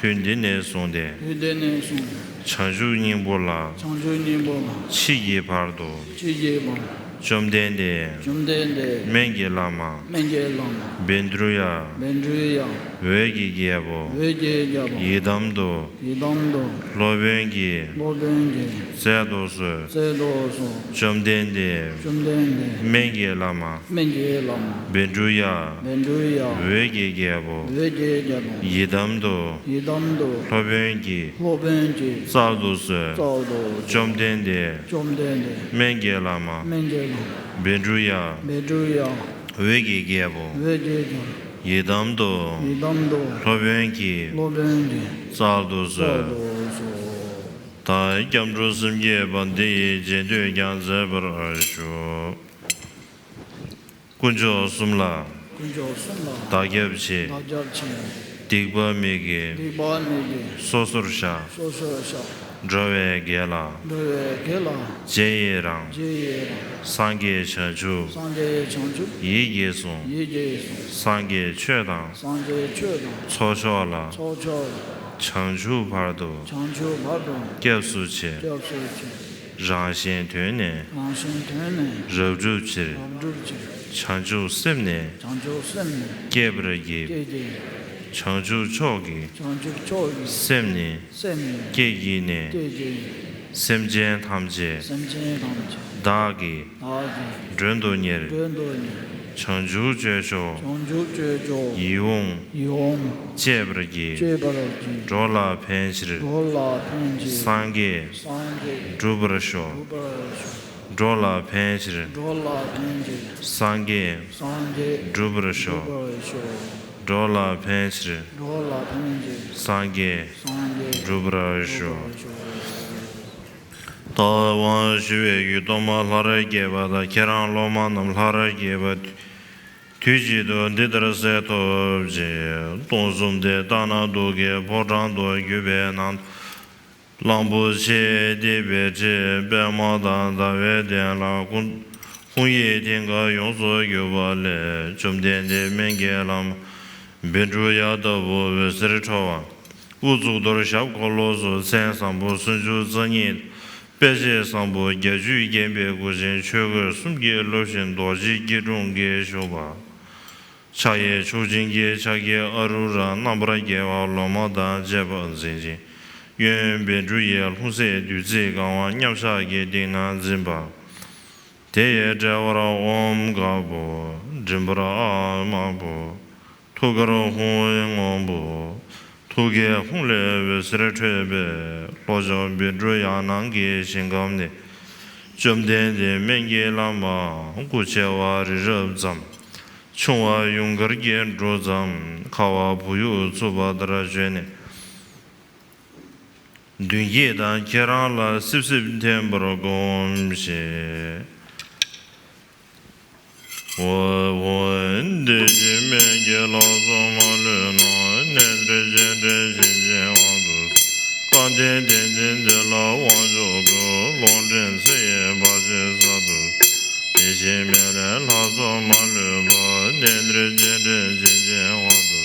བདག། དུས་འདི་ནས་བཟུང་སྟེ། དུས་འདི་ནས་བཟུང་སྟེ། བྱང་ཆུབ་སྙིང་པོ་ལ། བྱང་ཆུབ་སྙིང་པོ་ལ། མཆིས་ཀྱི་བར་དུ། མཆིས་ཀྱི་བར་དུ། བཅོམ་ལྡན་འདས། བཅོམ་ལྡན་འདས། སྨན་གྱི་བླ་མ། སྨན་གྱི་བླ་མ། བཻ་ཌཱུརྱ། བཻ་ཌཱུརྱ། འོད་ཀྱི་རྒྱལ་པོ། འོད་ཀྱི་རྒྱལ་པོ། ཡི་དམ་དུ། ཡི་དམ་དུ། སློབ་དཔོན་གྱིས། སློབ་དཔོན་གྱིས། སྩལ་དུ་གསོལ། སྩལ་དུ་གསོལ། བཅོམ་ལྡན་འདས། བཅོམ་ལྡན་འདས། སྨན་གྱི་བླ་མ། སྨན་གྱི་བླ་མ། བཻ་ཌཱུརྱ། བཻ་ཌཱུརྱ། འོད་ཀྱི་རྒྱལ་པོ། འོད་ཀྱི་རྒྱལ་པོ། ཡི་དམ་དུ། ཡི་དམ་དུ། སློབ་དཔོན་གྱིས། སློབ་དཔོན་གྱིས། སྩལ་དུ་གསོལ། སྩལ་དུ་གསོལ། བཅོམ་ལྡན་འདས། བཅོམ་ལྡན་འདས། སྨན་གྱི་བླ་མ། སྨན་གྱི་བླ་མ། བཻ་ཌཱུརྱ། བཻ་ཌཱུརྱ། འོད་ཀྱི་རྒྱལ་པོ། འོད་ཀྱི་རྒྱལ་པོ། ཡི་དམ་དུ། ཡི་དམ་དུ། སློབ་དཔོན་གྱིས། སློབ་དཔོན་གྱིས། སྩལ་དུ་གསོལ། སྩལ་དུ་གསོལ། ད་སྐྱབས་འགྲོ་སེམས་བསྐྱེད་པ་འདི་ཡི་རྗེས་ཟློས་ཀྱང་མཛད་པར་ཞུ། དཀོན་མཆོག་གསུམ་ལ། དཀོན་མཆོག་གསུམ་ལ། བདག་སྐྱབས་མཆི། བདག་སྐྱབས་མཆི། སྡིག་པ་མིག་གིས། སྡིག་པ་མིག་གིས། སོ་སོར་བཤགས། སོ་སོར་བཤགས། འགྲོ་བའི་དགེ་ལ། འགྲོ་བའི་དགེ་ལ། རྗེས་ཡི་རང་། རྗེས་ཡི་རང་། སངས་རྒྱས་བྱང་ཆུབ། སངས་རྒྱས་བྱང་ཆུབ། ཡིད་ཀྱིས་བཟུང་། ཡིད་ཀྱིས་བཟུང་། སངས་རྒྱས་ཆོས་དང་། སངས་རྒྱས་ཆོས་དང་། ཚོགས་མཆོག་ལ། ཚོགས་མཆོག་ལ། བྱང་ཆུབ་བར་དུ། བྱང་ཆུབ་བར་དུ། སྐྱབས་སུ་མཆི། སྐྱབས་སུ་མཆི། རང་གཞན་དོན་ནི། རང་གཞན་དོན་ནི། རབ་བསྒྲུབ་ཕྱིར། རབ་བསྒྲུབ་ཕྱིར། བྱང་ཆུབ་སེམས་ནི། བྱང་ཆུབ་སེམས་ནི། བསྐྱེད་པར་བགྱི། བསྐྱེད་བགྱི། བྱང་ཆུབ་མཆོག་གི། བྱང་ཆུབ་མཆོག་གི། སེམས་ནི། སེམས་ནི། བསྐྱེད་བགྱིས་ནས། བསྐྱེད་བགྱིས་ནས། སེམས་ཅན་ཐམས་ཅད། སེམས་ཅན་ཐམས་ཅད། བདག་གིས། བདག་གིས། མགྲོན་དུ་གཉེར། མགྲོན་དུ་གཉེར། བྱང་ཆུབ་སྤྱོད་མཆོག་བྱང་ཆུབ་སྤྱོད་མཆོག་ཡིད་འོང་ཡིད་འོང་སྤྱད་པར་བགྱི། སྤྱད་པར་བགྱི། འགྲོ་ལ་ཕན་ཕྱིར། འགྲོ་ལ་ཕན་ཕྱིར། སངས་རྒྱས། སངས་རྒྱས། འགྲུབ་པར་ཤོག་འགྲུབ་པར་ཤོག་འགྲོ་ལ་ཕན་ཕྱིར། འགྲོ་ལ་ཕན་ཕྱིར། སངས་རྒྱས། སངས་རྒྱས། འགྲུབ་པར་ཤོག་འགྲུབ་པར་ཤོག་འགྲོ་ལ་ཕན་ཕྱིར། འགྲོ་ལ་ཕན་ཕྱིར། སངས་རྒྱས། སངས་རྒྱས། འགྲུབ་པར་ཤོག་ད་དབང་ཞུ་བའི་ཡུལ་གཏོར་མ་ལྷར་བསྐྱེད་པ་དང་། ཁྱེད་རང་སློབ་མ་རྣམས་ལྷར་བསྐྱེད་པ། དུས་གཅིག་ཏུ་འདི་ལྟར་གསལ་ཐོབ་ཅིང་། སྟོང་གསུམ་དེ་ལྟ་ན་སྡུག་གི་ཕོ་བྲང་དུ་གྱུར་པའི་ནང་། གླང་པོ་ཆེ་སྡིག་པའི་ཁྲི་པདྨ་དང་ཟླ་བའི་གདན་ལ་ཧཱུྃ་ཧཱུྃ་ཡིག་མཐིང་ག་ཡོངས་སུ་གྱུར་པ་ལས། བཅོམ་ལྡན་འདས་སྨན་གྱི་བླ་མ་བཻ་ཌཱུརྱ་ལྟ་བུ་འོད་ཟེར་འཕྲོ་བ། དབུ་གཙུག་ཏོར་ཞབས་འཁོར་ལོ་གསུམ། མཚན་བཟང་པོ་སུམ་ཅུ་རྩ་གཉིས། དཔེ་བྱད་བཟང་པོ་བརྒྱད་ཅུས་བརྒྱན་པའི་སྐུ་ཆེན་ཆོས་གོས་གསུམ་གྱིས་བཀླུབས་ཤིང་རྡོ་རྗེ་སྐྱིལ་ཀྲུང་གིས་བཞུགས་པ། ཕྱག་གཡས་མཆོག་སྦྱིན་གྱི་ཕྱག་རྒྱའི་ཨ་རུ་ར་རྣམ་པར་རྒྱལ་བ་ལོ་མ་དང་བཅས་པ་འཛིན་ཅིང་། གཡོན་བཻ་ཌཱུརྱའི་ལྷུང་བཟེད་བདུད་རྩིས་གང་བ་མཉམ་བཞག་གི་སྟེང་ན་འཛིན་པ། དེ་ཡི་དཔྲལ་བར་ཨོཾ་དཀར་པོ། མགྲིན་པར་ཨཱཿདམར་པོ། ཐུགས་ཀར་ཧཱུྃ་སྔོན་པོ། ཐུགས་ཀའི་ཧཱུྃ་ལས་འོད་ཟེར་འཕྲོས་པས། ལྷོ་ཕྱོགས་བཻ་ཌཱུརྱ་ནང་གི་ཞིང་ཁམས་ནས། བཅོམ་ལྡན་འདས་སྨན་གྱི་བླ་མ་སྐུ་ཆེ་བ་རི་རབ་ཙམ། ཆུང་བ་ཡུངས་དཀར་གྱི་འབྲུ་ཙམ། ཁ་བ་བུ་ཡུག་འཚུབས་པ་ལྟར་བྱོན་ནས། མདུན་བསྐྱེད་དང་ཁྱེད་རང་ལ་སིབ་སིབ་འཐེན་པར་བསྒོམ་ཞིང་། འོ། འོ། དེ་བཞིན་སྨན་གྱི་ལྷ་ཚོགས་མ་ལུས་ན། གནས་འདིར་སྤྱན་འདྲེན་བྱིན་ཅན་དབང་དུ། སྐལ་ལྡན་དེ་འཛིན་འདི་ལ་དབང་ཕྱུག་གུ། ལུང་འདྲེན་ཚེ་ཡི་བར་ཆད་སལ་དུ། དེ་བཞིན་སྨན་བླའི་ལྷ་ཚོགས་མ་ལུས་པ། གནས་འདིར་སྤྱན་འདྲེན་བྱིན་ཅན་དབང་དུ།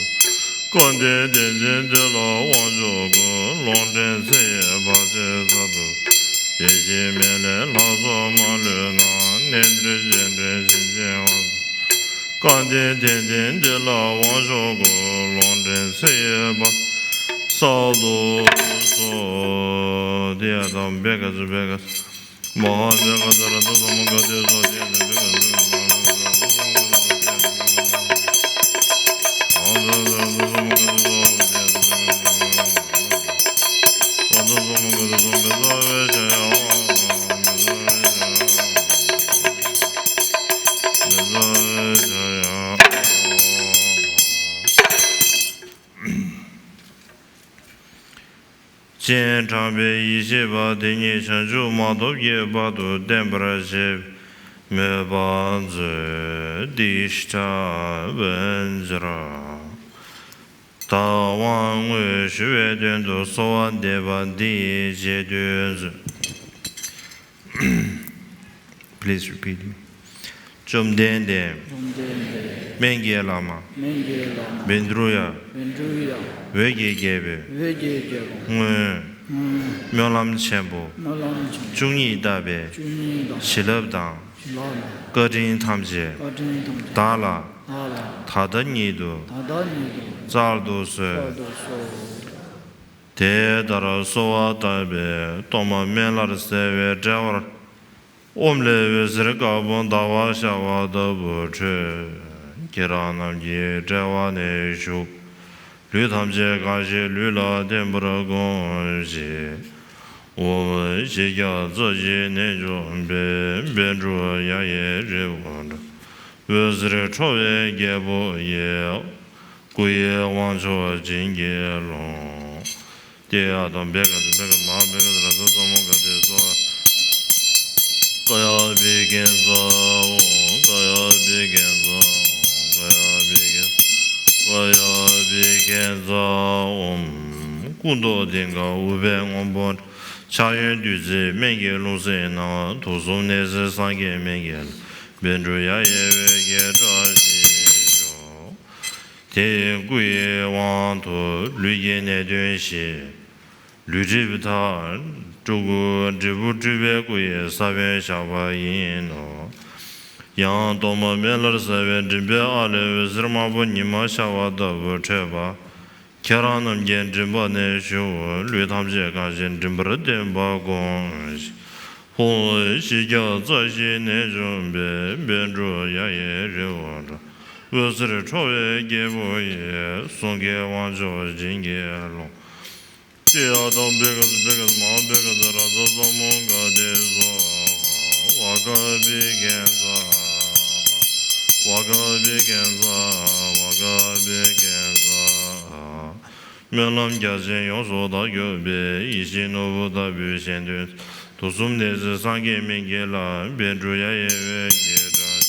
སྐལ་ལྡན་དེ་འཛིན་འདི་ལ་དབང་ཕྱུག་གུ། ལུང་འདྲེན་ཚེ་ཡི་བར་ཆད་སལ་དུ། དེ་བཞིན་སྨན་བླའི་ལྷ་ཚོགས་མ་ལུས་ན། གནས་འདིར་སྤྱན་འདྲེན་བྱིན་ཅན་དབང་དུ། སྐལ་ལྡན་དེ་འཛིན་འདི་ལ་དབང་ཕྱུག་གུ། ལུང་འདྲེན་ཚེ་ཡི་བར་སལ་དུ་གསོལ། དེ་ཡང་དམ་པའི་བཀའ་སྩལ་པའི་བཀའ། མ་ཧཱ་བེ་ཀ་ཙ་ར་ཏ་ས་མུ་ཀ་ཏེ་སོ་ཏེ་ནི་བེ་ཀ་ཙ་ཀ་མ་ཧཱ་བེ་ཀ་ཙ་ར་ཏ་ས་མུ་ཀ་ཏེ་སོ་ཏེ་ནི་བེ་ཀ་ཙ་ཀ་མ་ཧཱ་བེ་ཀ་ཙ་ར་ཏ་ས་མུ་ཀ་ཏེ་སོ་ཏེ་ནི་བེ་ཀ་ཙ་ཀ་མ་ཧཱ་བེ་ཀ་ཙ་ར་ཏ་ས་མུ་ཀ་ཏེ་སོ་བེ་ཙ་བེ་ཤ་ཡ་ཧོ་བེ་ཙ་བེ་ཤ་ཡ་ཧོ་བེ་ཙ་བེ་ཤ་ཡ་ཧོ། སྤྱན་དྲངས་པའི་ཡེ་ཤེས་པ་དེ་ཉིད་བྱང་ཆུབ་མ་ཐོབ་ཀྱི་བར་དུ་བརྟན་པར་བྱེད་པའི་མོས་པ་མཛོད། དེ་ལྟར་འབད་བར་འགྱུར། ད་དབང་དངོས་ཞུ་བའི་དོན་དུ་གསོལ་བ་འདེབས་པ་འདི་ཡི་རྗེས་ཟློས་མཛོད། Please repeat. བཅོམ་ལྡན་འདས། བཅོམ་ལྡན་འདས། སྨན་གྱི་བླ་མ། སྨན་གྱི་བླ་མ། བཻ་ཌཱུརྱ། བཻ་ཌཱུརྱ། འོད་ཀྱིས་བརྒྱན་པའི། འོད་ཀྱིས་བརྒྱན་པའི། སྔོན། སྔོན། སྨོན་ལམ་ཆེན་པོ། སྨོན་ལམ་ཆེན་པོ། བཅུ་གཉིས་བཏབ་པའི། བཅུ་གཉིས་བཏབ་པའི། བྱིན་རླབས་དང་། བྱིན་རླབས་དང་། བཀའ་དྲིན་ཐམས་ཅད། བཀའ་དྲིན་ཐམས་ཅད། བདག་ལ། བདག་ལ། ད་ལྟ་ཉིད་དུ། ད་ལྟ་ཉིད་དུ། སྩལ་དུ་གསོལ། སྩལ་དུ་གསོལ། དེ་ལྟར་གསོལ་བ་བཏབ་པས། གཏོར་མ་སྨན་བླར་གསལ་བའི་དཔྲལ་བར། ཨོཾ་ལས་འོད་ཟེར་དཀར་པོ་ཟླ་བ་ཤར་བ་ལྟ་བུ་འཕྲོས། ཁྱེད་རང་རྣམས་ཀྱི་དཔྲལ་བ་ནས་ཞུགས། ལུས་ཐམས་ཅད་གང་ཞིག་ལུས་ལ་བརྟན་པར་བསྒོམ་ཞིང་། ཨོཾ་བཞི་བརྒྱ་རྩ་བཞིའི་རྣལ་འབྱོར་པས། བཻ་ཌཱུརྱ་ཡི་རི་བོ་འདྲ། འོད་ཟེར་འཕྲོ་བའི་རྒྱལ་པོ་ཡི། སྐུ་ཡི་དབང་མཆོག་བྱིན་གྱིས་རློབས། ཏདྱ་ཐཱ། བེ་ཀ་ཙ་བེ་ཀ་ཙ་མ་ཧཱ་བེ་ཀ་ཙ་ར་ཏ་ས་མུ་ཀ་ཏེ་སྭཱ་ཧཱ། ཀཱ་ཡ་བི་ཀ་ཙ་ཨོཾ། ཀཱ་ཡ་བི་ཀ་ཙ་ཨོཾ། ཀཱ་ཡ་བི་ཀ་ཙ། ཀཱ་ཡ་བི་ཀ་ཙ་ཨོཾ། སྐུ་མདོག་མཐིང་ག་ཨུཏྤལ་སྔོན་པོ། ཕྱག་གཡོན་བདུད་རྩིའི་སྨན་གྱི་ལྷུང་བཟེད་ནང་། དུག་གསུམ་ནད་སེལ་སངས་རྒྱས་སྨན་གྱི་བླ། བཻ་ཌཱུརྱ་ཡི་འོད་ཀྱིས་བཀྲ་ཤིས་ཤོག། དེའི་སྐུ་ཡི་དབང་དུ་ལུས་ཀྱི་ནད་གདོན་ཞི། ལུས་སྒྲིབ་དག། སྤྲུལ་སྐུ་འབྲས་བུ་སྤྲུལ་པའི་སྐུ་ཡི་ས་བོན་བཞག་པ་ཡིན་ནོ། ཡང་གཏོར་མ་སྨན་བླར་གསལ་བའི་མགྲིན་པའི་ཨ་ལས་འོད་ཟེར་དམར་པོ་ཉི་མ་ཤར་བ་ལྟ་བུ་འཕྲོས་པ། ཁྱེད་རང་རྣམས་ཀྱི་མགྲིན་པ་ནས་ཞུགས། ལུས་ཐམས་ཅད་གང་ཞིག་མགྲིན་པར་བསྟན་པ་བསྒོམ་ཞིང་། ཧཱུྃ། ཞི་རྒྱས་རྩ་བཞིའི་གནས་འཇོམས་པའི། པཎ་གྲུབ་ཡ་ཡི་རི་བོ་འདྲ། འོད་ཟེར་འཕྲོ་བའི་རྒྱལ་པོ་ཡི། གསུང་གི་དབང་མཆོག་བྱིན་གྱིས་རློབས། ཏདྱ་ཐཱ། བྷཻ་ཥ་ཛ་བྷཻ་ཥ་ཛ་མ་ཧཱ་བྷཻ་ཥ་ཛ་རཱ་ཛ་ས་མུདྒ་ཏེ་སྭཱ་ཧཱ། བྷ་ག་བྷཻ་གྷཉྫ། བྷ་ག་བྷཻ་གྷཉྫ། བྷ་ག་བྷཻ་གྷཉྫ། སྨོན་ལམ་རྒྱ་ཆེན་ཡོངས་སུ་དག་གྱུར་པའི། ཡིད་བཞིན་ནོར་བུ་ལྟ་བུའི་གཞན་དོན་མཛད། དུག་གསུམ་ནད་སེལ་སངས་རྒྱས་སྨན་གྱི་བླ། པཎ་གྲུབ་ཡ་ཡི་འོད་ཀྱི་སྒྲ།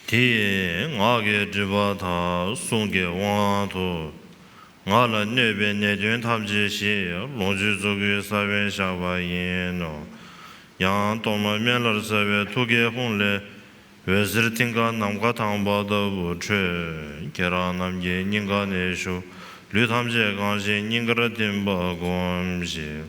དེ་ཡི་ངག་གི་སྒྲིབ་པ་དག། གསུང་གི་དབང་དུ། ང་ལ་གནོད་པའི་ནད་གདོན་ཐམས་ཅད་ཞི། ལོངས་སྤྱོད་རྫོགས་སྐུའི་ས་བོན་བཞག་པ་ཡིན་ནོ། ཡང་གཏོར་མ་སྨན་བླར་གསལ་བའི་ཐུགས་ཀའི་ཧཱུྃ་ལས། འོད་ཟེར་མཐིང་ག་ནམ་མཁའ་དྭངས་པ་ལྟ་བུ་འཕྲོས། ཁྱེད་རང་རྣམས་ཀྱི་སྙིང་ག་ནས་ཞུགས། ལུས་ཐམས་ཅད་གང་ཞིང་སྙིང་གར་ཐིམ་པར་བསྒོམ་ཞིག།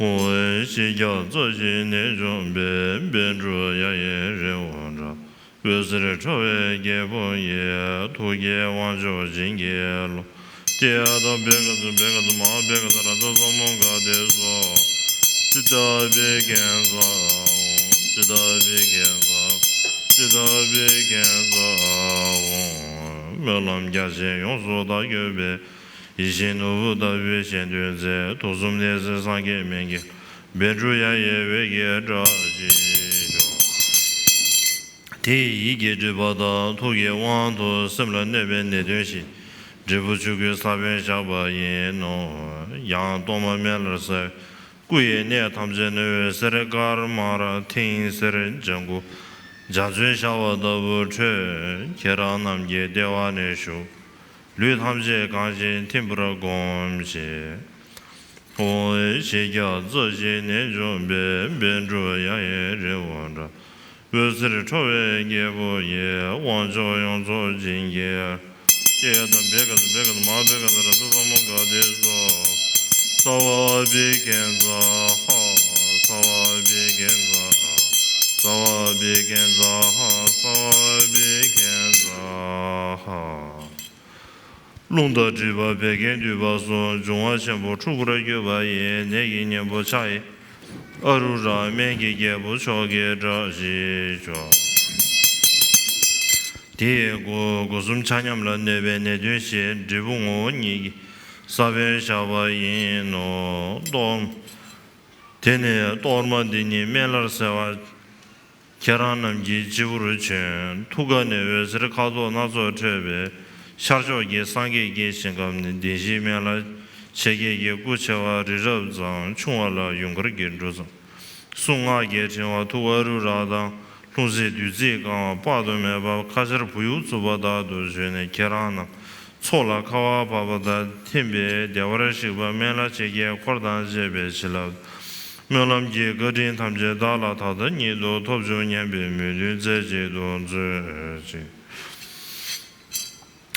ཧཱུྃ། ཞི་རྒྱས་རྩ་བཞིའི་གནས་འཇོམས་པའི། པཎ་གྲུབ་ཡ་ཡི་རི་བོ་འདྲ། འོད་ཟེར་འཕྲོ་བའི་རྒྱལ་པོ་ཡི། ཐུགས་ཀྱི་དབང་མཆོག་བྱིན་གྱིས་རློབས། ཏདྱ་ཐཱ། བྷཻ་ཥ་ཛ་བྷཻ་ཥ་ཛ་མ་ཧཱ་བྷཻ་ཥ་ཛ་རཱ་ཛ་ས་མུདྒ་ཏེ་སྭཱ་ཧཱ། ཙིཏྟ་བྷཻ་གྷཉྫ་ཧཱུྃ། ཙིཏྟ་བྷཻ་གྷཉྫ། ཙིཏྟ་བྷཻ་གྷཉྫ་ཧཱུྃ། སྨོན་ལམ་རྒྱ་ཆེན་ཡོངས་སུ་དག་གྱུར་པའི། ཡིད་བཞིན་ནོར་བུ་ལྟ་བུའི་གཞན་དོན་མཛད། དུག་གསུམ་ནད་སེལ་སངས་རྒྱས་སྨན་གྱི། པཎ་གྲུབ་ཡ་ཡི་འོད་ཀྱི་སྒྲ་ཇི་བཞིན་ཤོག། དེ་ཡི་ཡིད་ཀྱི་སྒྲིབ་པ་དག། ཐུགས་ཀྱི་དབང་དུ་སེམས་ལ་གནོད་པའི་ནད་གདོན་ཞི། འབྲས་བུ་ཆོས་སྐུའི་ས་བོན་བཞག་པ་ཡིན་ནོ། ཡང་གཏོར་མ་སྨན་བླར་གསལ། སྐུ་ཡི་གནས་ཐམས་ཅད་ནས་འོད་ཟེར་དཀར་དམར་མཐིང་སེར་ལྗང་གུ་འཇའ་ཚོན་ཤར་བ་ལྟ་བུ་འཕྲོས། ཁྱེད་རང་རྣམས་ཀྱི་ལྟེ་བ་ནས་ཞུགས། ལུས་ཐམས་ཅད་གང་ཞིང་ཐིམ་པར་བསྒོམ་ཞིག། ཧཱུྃ། ཞི་རྒྱས་རྩ་བཞིའི་གནས་འཇོམས་པའི། པཎ་གྲུབ་ཡ་ཡི་རི་བོ་འདྲ། འོད་ཟེར་འཕྲོ་བའི་རྒྱལ་པོ་ཡི། དབང་མཆོག་ཡོངས་རྫོགས་བྱིན་གྱིས། ཏདྱ་ཐཱ། བྷཻ་ཥ་ཛ་བྷཻ་ཥ་ཛ་མ་ཧཱ་བྷཻ་ཥ་ཛ་རཱ་ཛ་ས་མུདྒ་ཏེ་སྭཱ་ཧཱ། སརྦ་བྷཻ་གྷཉྫ་ཧཱུྃ། སརྦ་བྷཻ་གྷཉྫ་ཧཱུྃ། སརྦ་བྷཻ་གྷཉྫ་ཧཱུྃ། སརྦ་བྷཻ་གྷཉྫ་ཧཱུྃ། རླུང་དང་མཁྲིས་པ་བད་ཀན་འདུས་པ་སོགས། འབྱུང་བ་ཆེན་པོ་འཁྲུགས་པར་གྱུར་པ་ཡི། ནད་ཀྱི་གཉེན་པོ་ཕྱག་གཡས་ཨ་རུ་ར། སྨན་གྱི་རྒྱལ་པོ་མཆོག་གི་སྒྲ་ཇི་བཞིན་ཤོག། དེ་ཡི་སྒོ་སྒོ་གསུམ་ཆ་མཉམ་ལ་གནོད་པའི་ནད་གདོན་ཞི། འབྲས་བུ་ངོ་བོ་ཉིད་ཀྱི་ས་བོན་བཞག་པ་ཡིན་ནོ། གཏོར། དེ་ནས་གཏོར་མ་འདི་ཉིད་སྨན་བླར་གསལ་བ། ཁྱེད་རང་རྣམས་ཀྱི་སྤྱི་བོར་བྱོན། ཐུགས་ཀ་ནས་འོད་ཟེར་ཁ་དོག་སྣ་ཚོགས་འཕྲོས་པས། ཤར་ཕྱོགས་ཀྱི་སངས་རྒྱས་ཀྱི་ཞིང་ཁམས་ནི། བདེན་བཞིའི་སྨན་བླ་མཆེད་བརྒྱད་ཀྱི། སྐུ་ཆེ་བ་རི་རབ་ཙམ། ཆུང་བ་ལ་ཡུངས་དཀར་གྱི་འབྲུ་ཙམ། གསུང་སྔགས་ཀྱི་ཕྲེང་བ་ཐུགས་ཨ་རུ་ར་དང་། ལྷུང་བཟེད་བདུད་རྩིས་བཀང་བ་དཔག་ཏུ་མེད་པ། ཁ་ཆར་བུ་ཡུག་འཚུབས་པ་ལྟར་དུ་བྱོན་ནས། ཁྱེད་རང་རྣམས་ཚོགས་ལ་ཁ་བ་བབས་པ་ལྟར་ཐིམ་པས་བདེ་བར་གཤེགས་པ་སྨན་བླ་མཆེད་བརྒྱད་འཁོར་དང་བཅས་པའི་བྱིན་རླབས། སྨོན་ལམ་གྱི་བཀའ་དྲིན་ཐམས་ཅད་བདག་ལ་ད་ལྟ་ཉིད་དུ་ཐོབ་བྱུང་སྙམ་པའི་མོས་འདུན་རྩེ་གཅིག་ཏུ་མཛོད་ཅིག།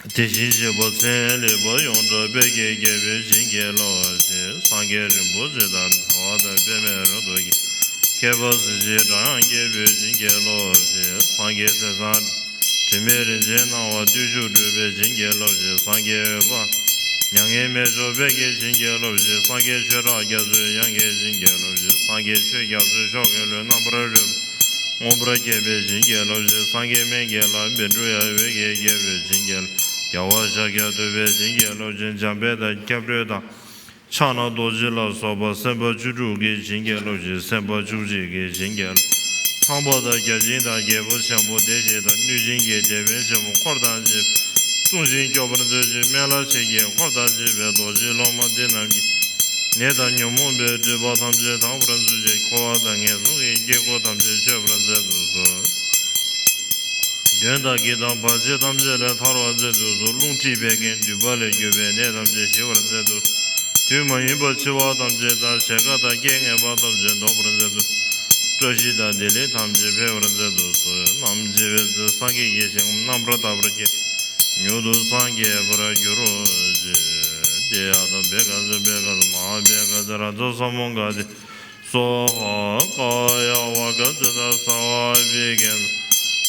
དེ་བཞིན་གཤེགས་པ་ཚེ་ལེགས་པ་ཡོངས་གྲགས་དཔལ་གྱི་རྒྱལ་པོས་བྱིན་གྱིས་རློབས་ཤིག། སངས་རྒྱས་རིན་པོ་ཆེ་དང་དལ་བ་དང་པདྨའི་རོལ་མོ་གིས། མཁས་པ་གཟི་བརྗིད་སྒྲ་དབྱངས་སྐྱེས་བུས་བྱིན་གྱིས་རློབས་ཤིག། སངས་རྒྱས་སྲས་བཟང་དྲི་མེད་རིན་ཆེན་སྣང་བ་བརྟུལ་ཞུགས་སྤྲུལ་པས་བྱིན་གྱིས་རློབས་ཤིག། སངས་རྒྱས་འོད་དཔག་མྱ་ངན་མེད་མཆོག་དཔལ་གྱིས་བྱིན་གྱིས་རློབས་ཤིག། སངས་རྒྱས་ཆོས་གྲགས་རྒྱ་མཚོའི་དབྱངས་ཀྱིས་བྱིན་གྱིས་རློབས་ཤིག། སངས་རྒྱས་ཆོས་རྒྱ་མཚོའི་མཆོག་གི་རླུང་རྣམ་པར་རོལ་པ་མངོན་པར་མཁྱེན་པས་བྱིན་གྱིས་རློབས་ཤིག། སངས་རྒྱས་སྨན་གྱི་བླ་པཎ་གྲུབ་ཡ་འོད་ཀྱི་རྒྱལ་པོས་བྱིན་གྱིས་རྒྱལ་བ་ཤཱཀྱ་ཐུབ་པས་བྱིན་གྱིས་རློབས་ཤིག། འཇམ་དཔལ་དང་སྐྱབས་འགྲོ་དང་། ཕྱག་ན་རྡོ་རྗེ་ལ་སོགས་པ་སེམས་དཔའ་བཅུ་དྲུག་གིས་བྱིན་གྱིས་རློབས་ཤིག། སེམས་དཔའ་བཅུ་གཅིག་གིས་བྱིན་གྱིས་རློབས། ཚངས་པ་དང་བརྒྱ་བྱིན་དང་རྒྱལ་པོ་ཆེན་པོ་སྡེ་བཞི་དང་གནོད་སྦྱིན་གྱི་སྡེ་དཔོན་ཆེན་པོ་འཁོར་དང་བཅས་པས་གསུང་ཞིང་སྐྱོབ་པར་མཛོད་ཅིག། སྨན་བླ་མཆེད་བརྒྱད་འཁོར་དང་བཅས་པའི་རྡོ་རྗེ་སློབ་མ་འདི་རྣམས་ཀྱིས་ནད་དང་ཉོན་མོངས་པའི་སྒྲིབ་པ་ཐམས་ཅད་དག་པར་མཛོད་ཅིག། འཁོར་བ་དང་ངན་སོང་གི་སྐྱེ་སྒོ་ཐམས་ཅད་ཆོད་པར་མཛད་དུ་གསོལ། གདོན་དང་བགེགས་དང་བར་ཆད་ཐམས་ཅད་ལས་ཐར་བར་མཛད་དུ་གསོལ། རླུང་མཁྲིས་བད་ཀན་འདུས་པ་ལས་གྱུར་པའི་ནད་ཐམས་ཅད་ཞི་བར་མཛད་དུ། དུས་མ་ཡིན་པར་འཆི་བ་ཐམས་ཅད་དང་། ཞེས་དགའ་དང་རྐྱེན་ངན་པ་ཐམས་ཅད་ཟློག་པར་མཛད་དུ། བཀྲ་ཤིས་དང་བདེ་ལེགས་ཐམས་ཅད་འཕེལ་བར་མཛད་དུ་གསོལ། ནམ་མཁའ་ལ་སངས་རྒྱས་ཀྱི་ཞིང་ཁམས་རྣམ་པར་དག་པར་སྐྱེ། མྱུར་དུ་སངས་རྒྱས་པར་འགྱུར་ཅིག། ཏདྱ་ཐཱ། བྷཻ་ཥ་ཛ་བྷཻ་ཥ་ཛ་མ་ཧཱ་བྷཻ་ཥ་ཛ་རཱ་ཛ་ས་མུདྒ་ཏེ་སྭཱ་ཧཱ། ཀཱ་ཡ་ཝཱ་ཀ་ཛ་ཏ་སརྦ་བྷཻ་གྷཉྫ།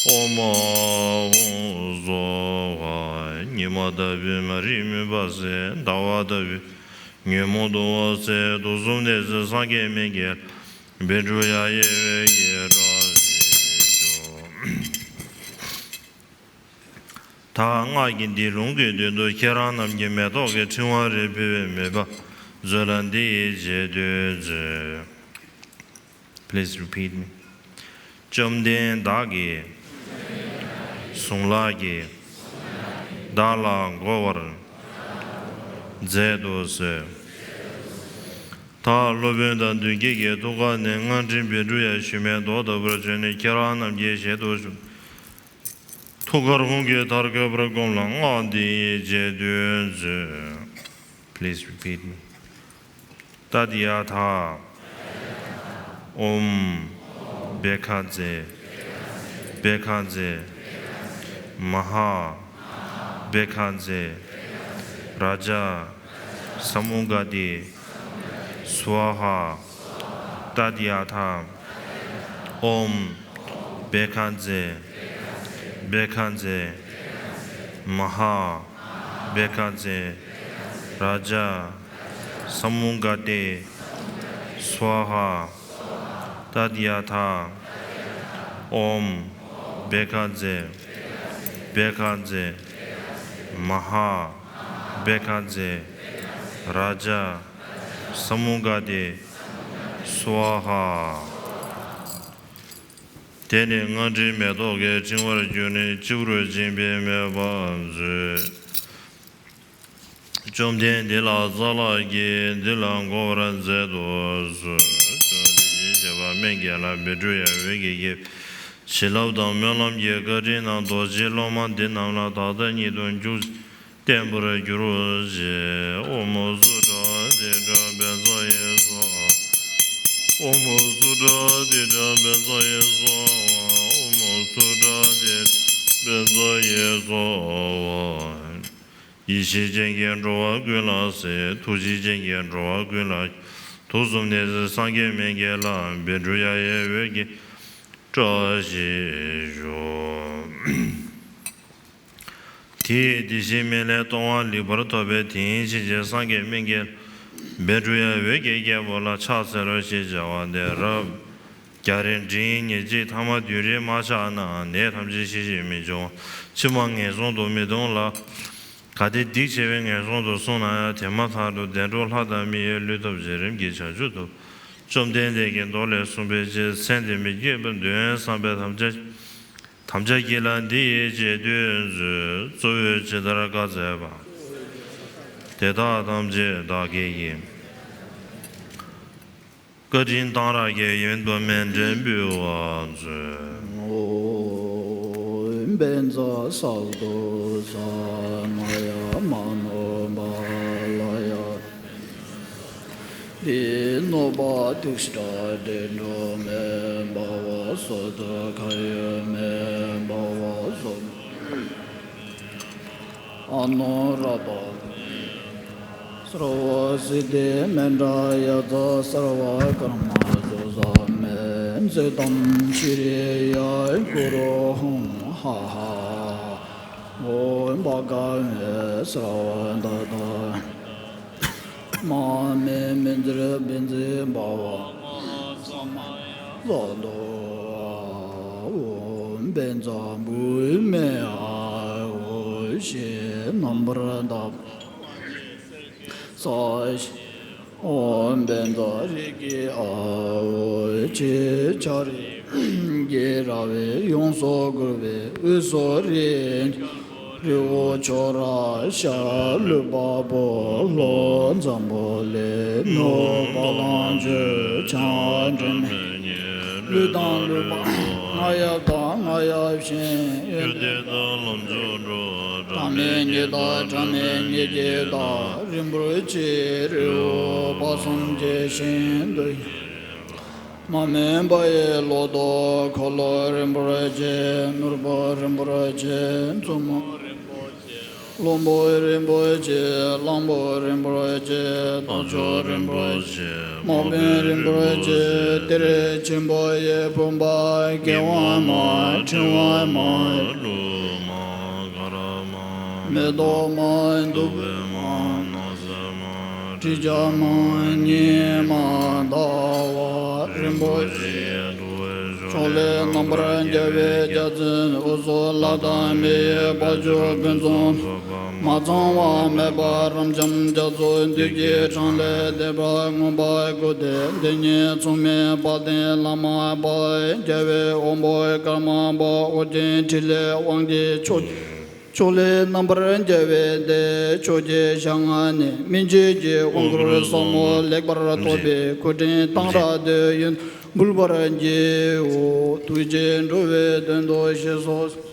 ཨོཾ་ཨཱཿཧཱུྃ་སྭཱ་ཧཱ། ཉི་མ་ལྟ་བུའི་མ་རིག་མུན་པ་སེལ། ཟླ་བ་ལྟ་བུའི་ ཉོན་མོངས་གདུང་བ་སེལ། དུག་གསུམ་ནད་སེལ་སངས་རྒྱས་སྨན་གྱི་བླ། བཻ་ཌཱུརྱ་ཡི་འོད་ཀྱིས་བཀྲ་ཤིས་ཤོག། ད་སྔགས་ཀྱི་འདི་ལུང་གི་མདུན་དུ་ཁྱེད་རང་རྣམས་ཀྱིས་མེ་ཏོག་གི་ཕྲེང་བ་རེ་ཕུལ་བའི་མོས་པ་མཛོད་ལ་འདི་ཡི་རྗེས་ཟློས་མཛོད། Please repeat me. བཅོམ་ལྡན་བདག་གིས་གཟུངས་ལག་གིས་བདག་ལ་འགོ་བར་མཛད་དུ་གསོལ། ད་སློབ་དཔོན་དང་མདུན་བསྐྱེད་ཀྱི་ཐུགས་ཀ་ནས་སྔགས་ཕྲེང་བཻ་ཌཱུརྱ་ཞུན་མའི་མདོག་ལྟ་བུར་བྱོན་ནས་ཁྱེད་རང་རྣམས་ཀྱི་ཞལ་དུ་ཞུགས། ཐུགས་ཀར་ཧཱུྃ་གི་མཐར་འཁོད་པར་བསྒོམ་ལ་སྔགས་འདི་ཡི་རྗེས་ཟློས་མཛོད། Please repeat me. ཏདྱ་ཐཱ། ཨོཾ། བྷཻ་ཥ་ཛྱེ། བྷཻ་ཥ་ཛྱེ། མ་ཧཱ། བྷཻ་ཥ་ཛྱེ། རཱ་ཛ། ས་མུདྒ་ཏེ། སྭཱ་ཧཱ། ཏདྱ་ཐཱ། ཨོཾ། བྷཻ་ཥ་ཛྱེ། བྷཻ་ཥ་ཛྱེ། མ་ཧཱ། བྷཻ་ཥ་ཛྱེ། རཱ་ཛ། ས་མུདྒ་ཏེ། སྭཱ་ཧཱ། ཏདྱ་ཐཱ། ཨོཾ། བྷཻ་ཥ་ཛྱེ། བྷཻ་ཥ་ཛྱེ། མ་ཧཱ། བྷཻ་ཥ་ཛྱེ། རཱ་ཛ། ས་མུདྒ་ཏེ། སྭཱ་ཧཱ། དེ་ནས་སྔགས་ཕྲེང་མེ་ཏོག་གི་ཕྲེང་བར་གྱུར་ནས་སྤྱི་བོར་བཅིངས་པའི་མོས་པ་མཛོད། བཅོམ་ལྡན་འདས་ལ་ཚ་ལགས་ཀྱིས་འདི་ལ་འགོ་བར་མཛད་དུ་གསོལ། བཅོམ་ལྡན་འདས་ཞེས་བྱ་བ་སྨན་གྱི་བླ་བཻ་ཌཱུརྱ་འོད་ཀྱིས་བསྐྱེད་པའི་བྱིན་རླབས་དང་སྨོན་ལམ་གྱི་བཀའ་དྲིན་རྣམས་རྡོ་རྗེ་སློབ་མ་འདི་རྣམས་ལ་ད་ལྟ་ཉིད་དུ་འཇུག་བརྟན་པར་གྱུར་ཅིག། ཨོཾ་སཱུ་ཏྲ་ཏཱིཿ་ཏྲ་བཛྲ་ཡེ་སྭཱ་ཧཱ། ཨོཾ་སཱུ་ཏྲ་ཏཱིཿ་ཏྲ་བཛྲ་ཡེ་སྭཱ་ཧཱ། ཨོཾ་སཱུ་ཏྲ་ཏཱིཿ་ཏྲ་བཛྲ་ཡེ་སྭཱ་ཧཱ། ཡེ་ཤེས་ཅན་གྱི་འགྲོ་བ་ཀུན་ལ་གཟིགས། ཐུགས་རྗེ་ཅན་གྱི་འགྲོ་བ་ཀུན་ལ། དུག་གསུམ་ནད་སེལ་སངས་རྒྱས་སྨན་གྱི་བླ། བཻ་ཌཱུརྱ་ཡི་འོད་ཀྱིས་བཀྲ་ཤིས་ཤོག། དེས་དེ་བཞིན་སྨན་བླའི་ལྟུང་བ་ལེགས་པར་ཐོབ་པས། དེ་ཉིད་ཕྱིན་ཆད་སངས་རྒྱས་སྨན་གྱི་བླ། བཻ་ཌཱུརྱ་འོད་ཀྱི་རྒྱལ་པོ་ལ་ཕྱག་འཚལ་ལོ་ཞེས་བྱ་བ་འདི་རབ་རྒྱ་རས་འབྲིང་ཉེར་གཅིག་ཐ་མ་བདུན་རེ་མ་ཆག་ན་ནད་ཐམས་ཅད་ཞི་ཞིང་མི་འབྱུང་བ། ཕྱི་མ་ངན་སོང་དུ་མི་ལྟུང་ལ། གལ་ཏེ་སྡིག་ཆེ་བས་ངན་སོང་དུ་སོང་ན་ཡང་། དེ་མ་ཐག་ཏུ་བདེ་འགྲོ་ལྷ་དང་མི་ཡི་ལུས་ཐོབ་བྱེད་རིམ་གྱིས་བྱང་ཆུབ་ཐོབ། བཅོམ་ལྡན་འདས་ཀྱི་མདོ་ལས་གསུངས་པའི་ཕྱིར། མཚན་དེ་མི་བསྐྱོད་པར་འདོན་བསམ་པའི་དམ་བཅའ། དམ་བཅའ་བགྱིས་ལ་འདི་ཡི་རྗེས་ཟློས་མཛོད། གཙོ་བོས་ཇི་ལྟར་བཀའ་སྩལ་པ། དེ་དག་ཐམས་ཅད་བདག་གིས་ཀྱིས། བཀའ་དྲིན་གཏང་རག་གི་ཡོན་དུ་སྨན་ཕྲེང་འབུལ་བར་མཛོད། ཨོཾ་བཛྲ་སཏྭ་ས་མ་ཡ་མ་ནོ་བ་ལ་ཡ། དེ་གནོད་པ་དུག་ཤི་དྲག་དྲི་འགྲོ་མེ་འབར་བ་སོགས་དུ་ཁ་ཡོད་མེ་འབར་བ་སོགས་ཨ་ནོ་ར་བ་སར་བ་སིདྡྷི་མཎྜལ་ཡ་ཛ་སར་བ་ཀརྨ་ཛོ་ཛ་མེ་ཛེ་ཏམ་ཤྲི་ཡ་གུ་རུ་ཧཱུྃ་ཧ་ཧ་ཨོཾ་བྷ་ག་ཝེ་སར་བ་ད་ད། མ་མེ་མི་ཛིར་བི་ཛི་བྷ་བ་ས་མ་ཡ་ཛ་དོ། ཨོཾ་བཛྲ་བྷཱུ་མི་ཨ་ཧོ་ཤི་རྣམ་པར་དག་པ་ས་ཤི། ཨོཾ་བཛྲ་རིགས་ཀྱི་ཨ་ཧོ་ཤི། ཆ་རིགས་ཀྱི་ར་བས་ཡོངས་སུ་བསྐོར་བའི་དབུས་སུ་རིགས་རི་བོ་ཁྱོད་ར་ཤར་ལུས་འཕགས་པོ་ལྷོ་འཛམ་བུ་གླིང་ནུབ་བ་ལང་སྤྱོད་བྱང་སྒྲོན་མེ་ལུས་དང་ལུས་པ་རྔ་ཡབ་དང་རྔ་ཡབ་ཤིང་གཡོན་ཏན་དང་ལམ་མཆོག་འགྲོ་དྲ་མིག་གཉིས་དང་དྲ་མིག་གཉིས་ཀྱི་བདག་རིན་པོ་ཆེ་རི་བོ་དཔག་བསམ་གྱི་ཤིང་རྡུལ་མ་མུན་པ་ཡི་ལོ་ཏོག་འཁོར་ལོ་རིན་པོ་ཆེ་ནོར་བུ་རིན་པོ་ཆེ་མཛུབ་མོ་རིན་པོ་ཆེ་གླང་པོ་རིན་པོ་ཆེ་རྟ་མཆོག་རིན་པོ་ཆེ་དམག་དཔོན་རིན་པོ་ཆེ་གཏེར་ཆེན་པོ་ཡི་བུམ་པ་སྐྱེ་བ་མ་ཕྲེང་བ་མ་ཀླུ་མ་གར་མ་མེ་ཏོག་མ་བདུག་སྤོས་མ་སྣང་གསལ་མ། ཞེས་བྱ་མང་ཉི་མ་ཟླ་བ་རིན་པོ་ཆེ། ཕྱོགས་ལས་རྣམ་པར་རྒྱལ་བའི་རྒྱལ་མཚན་དབུ་གསོལ་ལྷ་དང་མི་ཡི་དཔལ་འབྱོར་ཕུན་སུམ་ཚོགས་པ་མ་ཚང་བ་མེད་པར་རབ་འབྱམས་རྒྱ་མཚོའི་འདུས་ཀྱི་གྲངས་ལས་འདས་པ་མངོན་པར་བཀུག་སྟེ། འདི་ཉིད་མཚུངས་མེད་དཔལ་ལྡན་བླ་མ་དཔལ་རྒྱལ་བའི་དབང་པོ་ཀརྨ་པ་ཨོ་རྒྱན་ཕྲིན་ལས་དབང་གིས་ཕྱོགས་ཕྱོགས་ལས་རྣམ་པར་རྒྱལ་བའི་སྡེ་ཕྱོགས་ཀྱི་ཞལ་སྔ་ནས་སྨིན་བྱེད་ཀྱི་དབང་བསྐུར་ཟབ་མོ་ལེགས་པར་ཐོབ་པའི་སྐུ་ཕྲེང་གཏང་རག་འདོད་ཡོན་འབུལ་བར་བགྱིའོ། ཐུགས་རྗེས་འགྲོ་བའི་དོན་དུ་ཞེས་སོགས།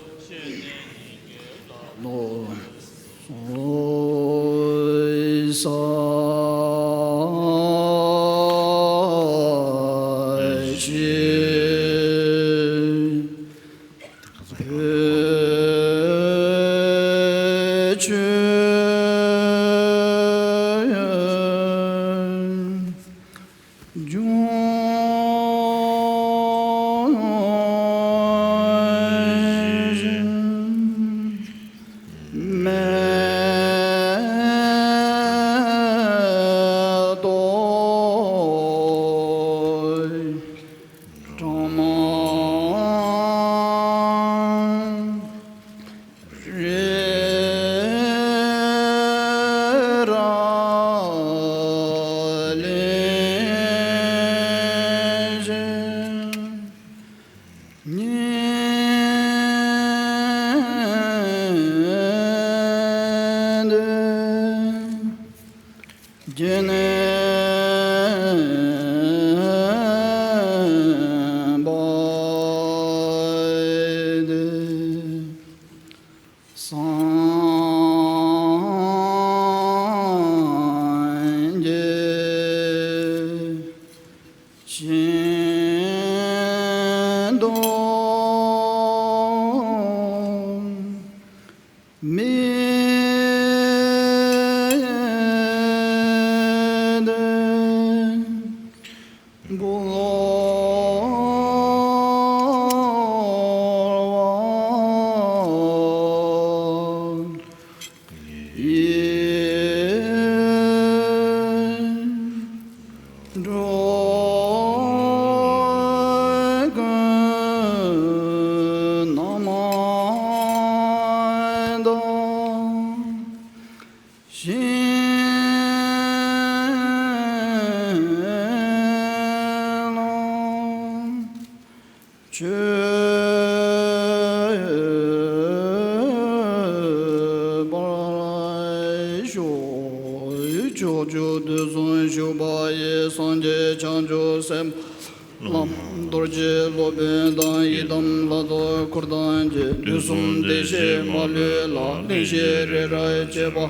ཕྱོགས་བཅུ་དུས་གསུམ་བཞུགས་པ་ཡི། སངས་རྒྱས་བྱང་ཆུབ་སེམས་དཔའ་བླ་མ་རྡོ་རྗེ་སློབ་དཔོན་དང་། ཡི་དམ་ལྷ་ཚོགས་འཁོར་དང་བཅས། དུས་གསུམ་བདེ་གཤེགས་མ་ལུས་ལ། གླིང་བཞི་རི་རབ་བཅས་པ།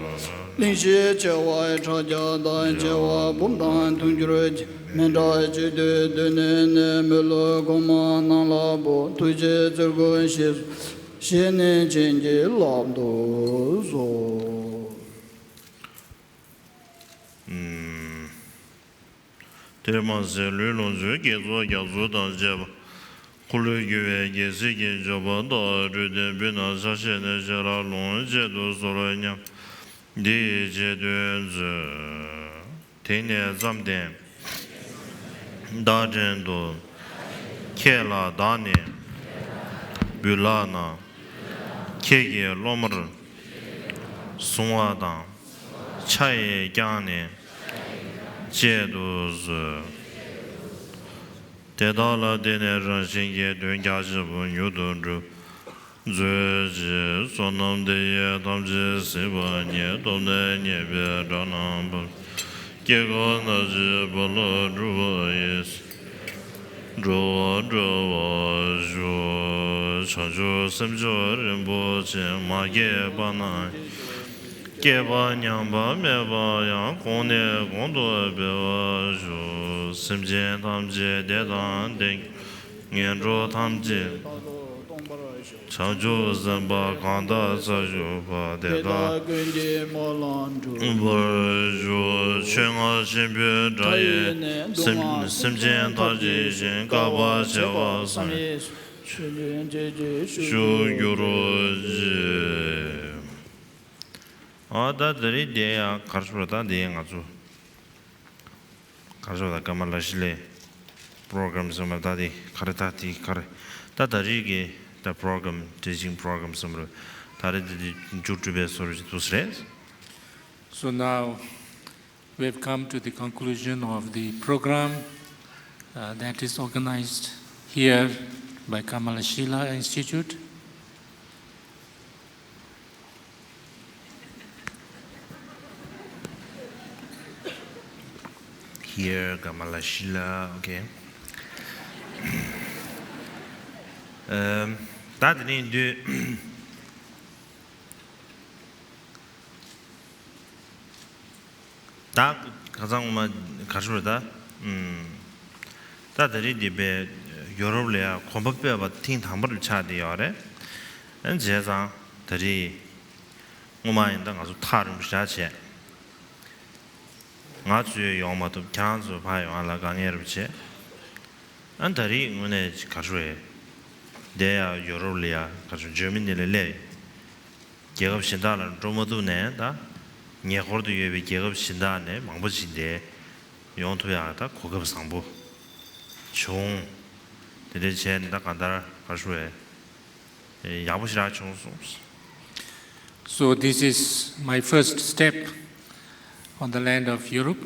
གླིང་བཞི་བྱེ་བ་ཕྲག་བརྒྱ་དང་བྱེ་བ་འབུམ་དང་དུང་འགྱུར་གྱིས། མི་འབྲལ་གཅིག་ཏུ་བསྡུས་ནས་ནི། མི་ལུས་གོང་མ་རྣམས་ལ་འབུལ། ཐུགས་རྗེས་བརྩེར་དགོངས་ཞེས་སོགས་བཞེས་ནས་བྱིན་གྱིས་བརླབ་ཏུ་གསོལ། དེར་མ་ཟད་ལྷོའི་ལོངས་སྤྱོད་བསྐྱེད་རྫོགས་རྒྱ་མཚོ་དང་བཅས་པ། འཁོར་ལོས་སྒྱུར་བའི་རྒྱལ་སྲིད་ཀྱི་འབྱོར་པ་དང་། སྤྲུལ་པའི་སྤུན་ནི་ཆ་ཤས་ནི། ཤེས་རབ་ལོངས་སྤྱོད་དུ་གསོལ་སྙམ། འདི་ཡི་རྗེས་ཟློས་མཛོད། དེང་ནས་བརྩམས་ཏེ་བདག་བྲན་དུ། ཁྱེད་ལ་བདག་ནི་འབུལ་ལགས་ན། ཁྱེད་ཀྱི་སློབ་མར་བཟུང་བ་དང་། ཕྱག་ཡིས་བསྐྱངས་ནས་བཅད་དུ་གསོལ། དེ་དག་ལ་བརྟེན་ནས་རང་གཞན་གྱི་དོན་རྒྱ་ཆེན་པོ་མྱུར་དུ་འགྲུབ། མཛོད་ཅིག། བསོད་ནམས་འདི་ཡིས་ཐམས་ཅད་གཟིགས་པ་ཉིད། ཐོབ་ནས་ཉེས་པའི་དགྲ་རྣམས་ཕམ། སྐྱེ་རྒ་ན་འཆིའི་རྦ་ཀློང་འཁྲུགས་པ་ཡི། འགྲོ་བ་སྒྲོལ་བར་ཤོག། བྱང་ཆུབ་སེམས་མཆོག་རིན་པོ་ཆེ། མ་སྐྱེས་པ་ན། སྐྱེས་པ་ཉམས་པ་མེད་པ་ཡང་། གོང་ནས་གོང་དུ་འཕེལ་བར་ཤོག། སེམས་ཅན་ཐམས་ཅད་བདེ་དང་ལྡན། ངན་འགྲོ་ཐམས་ཅད། བྱང་ཆུབ་སེམས་དཔའ་གང་དག་རྩ་བཞུགས་པ། དེ་དག་ཀུན་གྱི་སྨོན་ལམ་འགྲུབ་པར་ཤོག། ཆོས་རྔ་ཆེན་པོའི་སྒྲ་ཡིས་ནི། སེམས་སེམས་ཅན་ཐམས་ཅད་བཞིན། བསྐལ་པ་བྱེ་བ་ཚང་བའི། ཆོས་འབྱུང་ཁྱེད་ཀྱི་ཤུགས་གྱུར་ཅིག། ཨ་ད་དེ་རིང་དེ་ཡང་གར་ཤོར། ད་དེ་ང་ཚོ། ག་རེ་ཟེར་ད། ཀ་མ་ལ་ཤི་ལའི་པྲོ་གྷ་རམ་ཟེར་མ་ད་དེ་ག་རེ་ད་དེ་ག་རེ་ད་ད་རེས་ཀྱི་ད་པྲོ་གྷ་རམ་ཊི་ཆིང་པྲོ་གྷ་རམ་ཟེར་མ་རེད། ད་རེས་དེ་དེ་མཇུག་སྒྲིལ་བའི་སོར་ཅིག་འདུག་ཟེར་རེད། So now we have come to the conclusion of the program, uh, that is organized here by Kamalashila Institute. Here, Kamalashila, okay. ཨམ། ད་དེ་ནས་འདུག་ད་ཁ་སང་མ་ག་རེ་ཟེར་ད། ཨམ། ད་ད་རེས་འདི་པའི་ཡོ་རོབ་ལ་ཡ་གོམ་པ་སྤོས་པ་ཐེངས་དང་པོ་རུ་ཆགས་བསྡད་ཡོད་རེད། ཨ་བྱས་ཙང་ད་རེས་སྔོན་མ་ཡིན་ད་ང་ཚོ་ཐག་རིང་པོ་ཞེ་དྲག་བྱས། ང་ཚོས་ཡོང་མ་ཐུབ། ཁྱེད་རང་ཚོ་ཕར་ཡོང་ལ་དཀའ་ངལ་རུ་བྱས། ཨ་ད་རེས་དངོས་གནས་ག་རེ་ཟེར། འདི་ཡ་ཡོ་རོབ་ལ་ཡ་ག་རེ་ཟེར། འཇར་མ་ནི་ལ་སླེབས། རྒྱལ་ཁབ་གཞན་དག་ལ་འགྲོ་མ་ཐུབ་ནས་ད། ཉེ་འཁོར་དུ་ཡོད་པའི་རྒྱལ་ཁབ་གཞན་དག་ནས་མང་པོ་ཅིག་འདིར་ཡོང་ཐུབ་ཡག་ད་གོ་སྐབས་བཟང་པོ་བྱུང་། དེ་འདྲ་བྱས་ནས་ད་གང་ལྟར་ག་རེ་ཟེར། ཡག་པོ་ཞེ་དྲག་བྱུང་སོང་། So this is my first step on the land of Europe,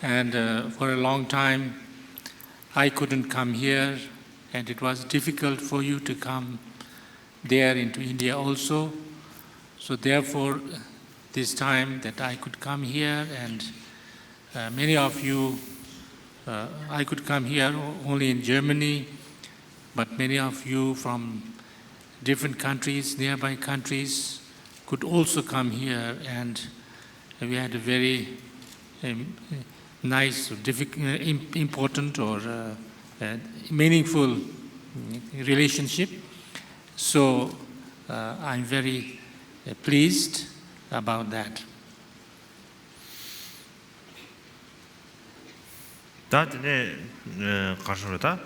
and uh, for a long time I couldn't come here, and it was difficult for you to come there into India also. So therefore, this time that I could come here, and uh, many of you, uh, I could come here o- only in Germany, but many of you from different countries, nearby countries, could also come here, and we had a very um, nice, difficult, important or uh, uh, meaningful relationship. So uh, I'm very uh, pleased about that. ད་དེ་ནས་ག་རེ་ཟེར་ད།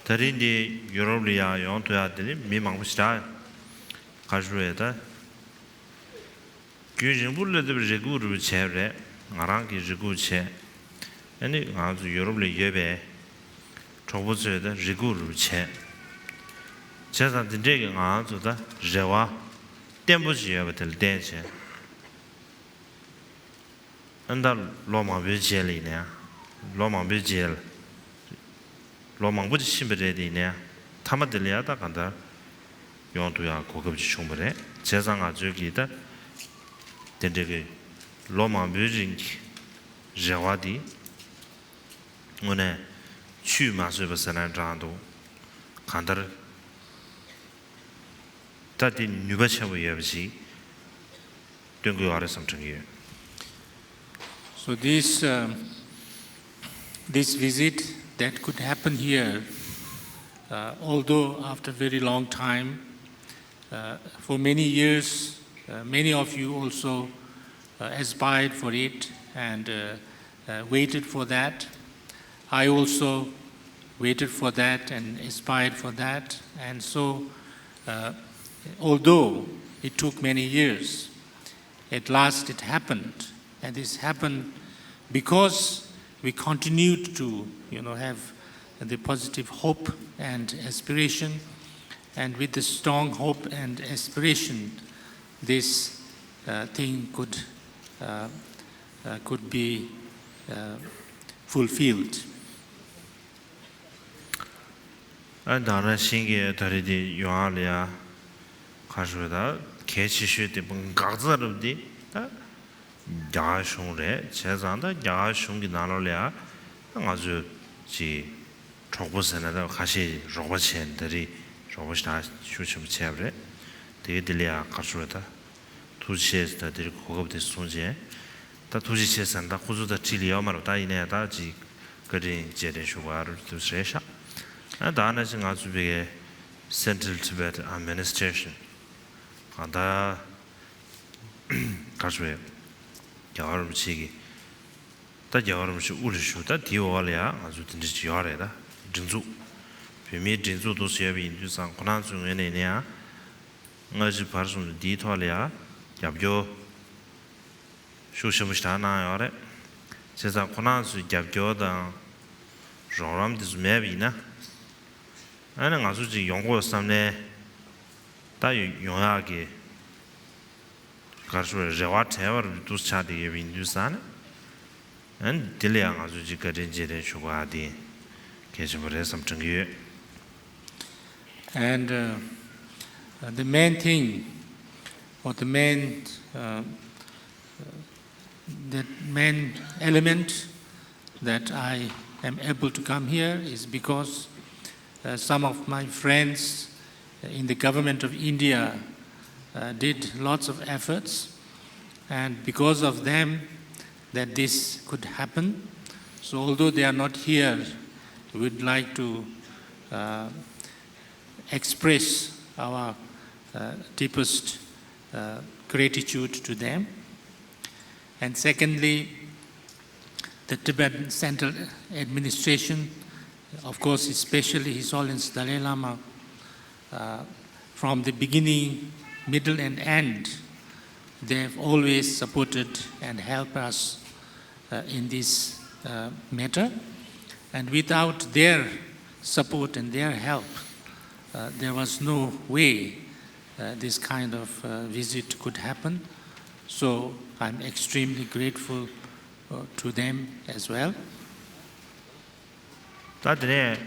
ད་རིང་འདི་ཡུ་རོབ་ལ་ཡང་ཡོང་ཐུབ་ཡག་དེ་ནི་མི་མང་པོ་ཞེ་དྲག་ག་རེ་ཟེར་ད། རྒྱུན་རིང་པོ་སླེབས་ཐུབ་རེ་སྒུག་རེ་བྱས་པ་རེད། ང་རང་གིས་རེ་སྒུག་བྱས། ཨ་ནི་ང་ཚོ་ཡུ་རོབ་ལ་ཡོད་པའི་གྲོགས་པོ་ཚོས་ད་རེ་སྒུག་རེ་བྱས། བྱས་ཙང་དེ་འདྲས་ཀྱི་ང་ཚོ་ད་རེ་བ་བརྟན་པོ་ཞིག་ཡོད་པ་དེ་ལ་བརྟེན་བྱས། ཨ་ནི་ད་ལོ་མང་པོའི་རྗེས་ལ་ཡིན་ནའང་། ལོ་མང་པོའི་རྗེས་ལ། ལོ་མང་པོ་ཅིག་ཕྱིན་པ་རེད་དེ་ཡིན་ནའང་། མཐའ་མ་དེ་ལ་ཡང་ད་གང་ལྟར་ཡོང་ཐུབ་ཡག་གོ་སྐབས་ཅིག་བྱུང་བ་རེད། བྱས་ཙང་ང་ཚོའི་གི་ད་དེ་འདྲའི་གི་ལོ་མང་པོའི་རིང་གི་རེ་བ་དེ་དངོས་གནས་ཆུད་མ་ཟོས་པ་ཟེར་ན་འདྲ་འདུག་གང་ལྟར། ད་དེ་ནུས་པ་ཆེན་པོ་ཡོད་པ་ཞིག་སྟོན་གྱི་ཡོད་རེད་བསམ་དྲན་གྱི་ཡོད། So this, um, this visit that could happen here, uh, although after a very long time, uh, for many years, uh, many of you also uh, aspired for it and uh, uh, waited for that. I also waited for that and aspired for that. And so, uh, although it took many years, at last it happened. And this happened because we continued to, you know, have the positive hope and aspiration. And with the strong hope and aspiration, this uh, thing could, uh, uh, could be uh, fulfilled. ཨ་ད་ནང་བཞིན་གྱི་ད་རེས་དེ་ཡོང་ཡག་ལ་ཡ་ག་རེ་ཟེར་ད། གལ་ཆེ་ཤོས་དེ་འགག་རྩ་རུ་དེ་ད་རྒྱ་གར་གཞུང་རེད། བྱས་ཙང་ད་རྒྱ་གར་གཞུང་གི་ནང་ལོགས་ལ་ཡ་ང་ཚོས་ཅིག་གྲོགས་པོ་ཟེར་ན་ད་ཁ་ཤས་རོགས་པ་བྱས་ནས་ད་རེས་རོགས་པ་ཞེ་དྲག་ཤུགས་ཆེན་པོ་བྱས་པ་རེད། དེ་གི་དེ་ལ་ཡ་ག་རེ་ཟེར་ད། ཐུགས་རྗེ་ཆེ་ཟེར། ད་དེ་རིང་གོ་སྐབས་དེ་བཟུང་བྱས། ད་ཐུགས་རྗེ་ཆེ་ཟེར་ན་ད་ཁོ་ཚོ་ད་འཁྲིས་ལ་ཡོད་མ་རེད། ད་ཡིན་ནའི་ད་ཅིག་བཀའ་དྲིན་རྗེས་དྲན་ཞུ་བ་རུ་དུ་རེད་ཤག་ཨ་ད་ནང་བཞིན་ང་ཚོ་བོད་ཀྱི་Central Tibet Administration གང་ལྟར་ག་རེ་ཟེར། རྒྱལ་བ་རིན་པོ་ཆེ་གི་ད་རྒྱལ་བ་རིན་པོ་ཆེ་དབུ་རུ་བཞུགས། ད་དེའི་འོག་ལ་ཡང་ང་ཚོ་དེ་འདྲ་ཅིག་ཡོད་རེད། ད་སྒྲིག་འཛུགས། བོད་མིའི་སྒྲིག་འཛུགས་འདུག་སེ་ཡོད་པ་ཡིན་དུས་ཙང་ཁོ་རང་ཚོའི་ངོས་ནས་ཡིན་ན་ཡང་། སྔ་ཕྱི་བར་གསུམ་དུ་འདིའི་ཐོག་ལ་ཡང་རྒྱབ་སྐྱོར་ཤུགས་ཆེན་པོ་ཞིག་གནང་ཡོད་རེད། བྱས་ཙང་ཁོ་རང་ཚོའི་རྒྱབ་སྐྱོར་དང་རོགས་རམ་དེ་ཚོ་མེད་པ་ཡིན་ན། ཨ་ནི་ང་ཚོ་ཅིག་ཡོང་དགོས་བསམ་ནས་ད་ཡོང་ཡག་གི་ག་རེ་ཞུ་དགོས་རེད། རེ་བ་བྲལ་བ་རུ་འདུག་ཆགས་བསྡད་ཡོད་པ་ཡིན་དུས་ཙང་ནས། ཨ་ནི་དེ་ལ་ཡང་ང་ཚོ་ཅིག་བཀའ་དྲིན་རྗེས་དྲན་ཞུ་དགོས་ཡག་དེ་གལ་ཆེན་པོ་རེད་བསམ་དྲན་གྱི་ཡོད། And uh, uh, the main thing, or the main, uh, the main element that I am able to come here is because uh, some of my friends in the government of India uh, did lots of efforts, and because of them, that this could happen. So, although they are not here, we would like to uh, express our uh, deepest uh, gratitude to them. And secondly, the Tibetan Central Administration, of course, especially His Holiness Dalai Lama, uh, from the beginning, middle, and end, they have always supported and helped us uh, in this uh, matter. And without their support and their help, uh, there was no way uh, this kind of uh, visit could happen. So I'm extremely grateful uh, to them as well. ད་དེ་ནས་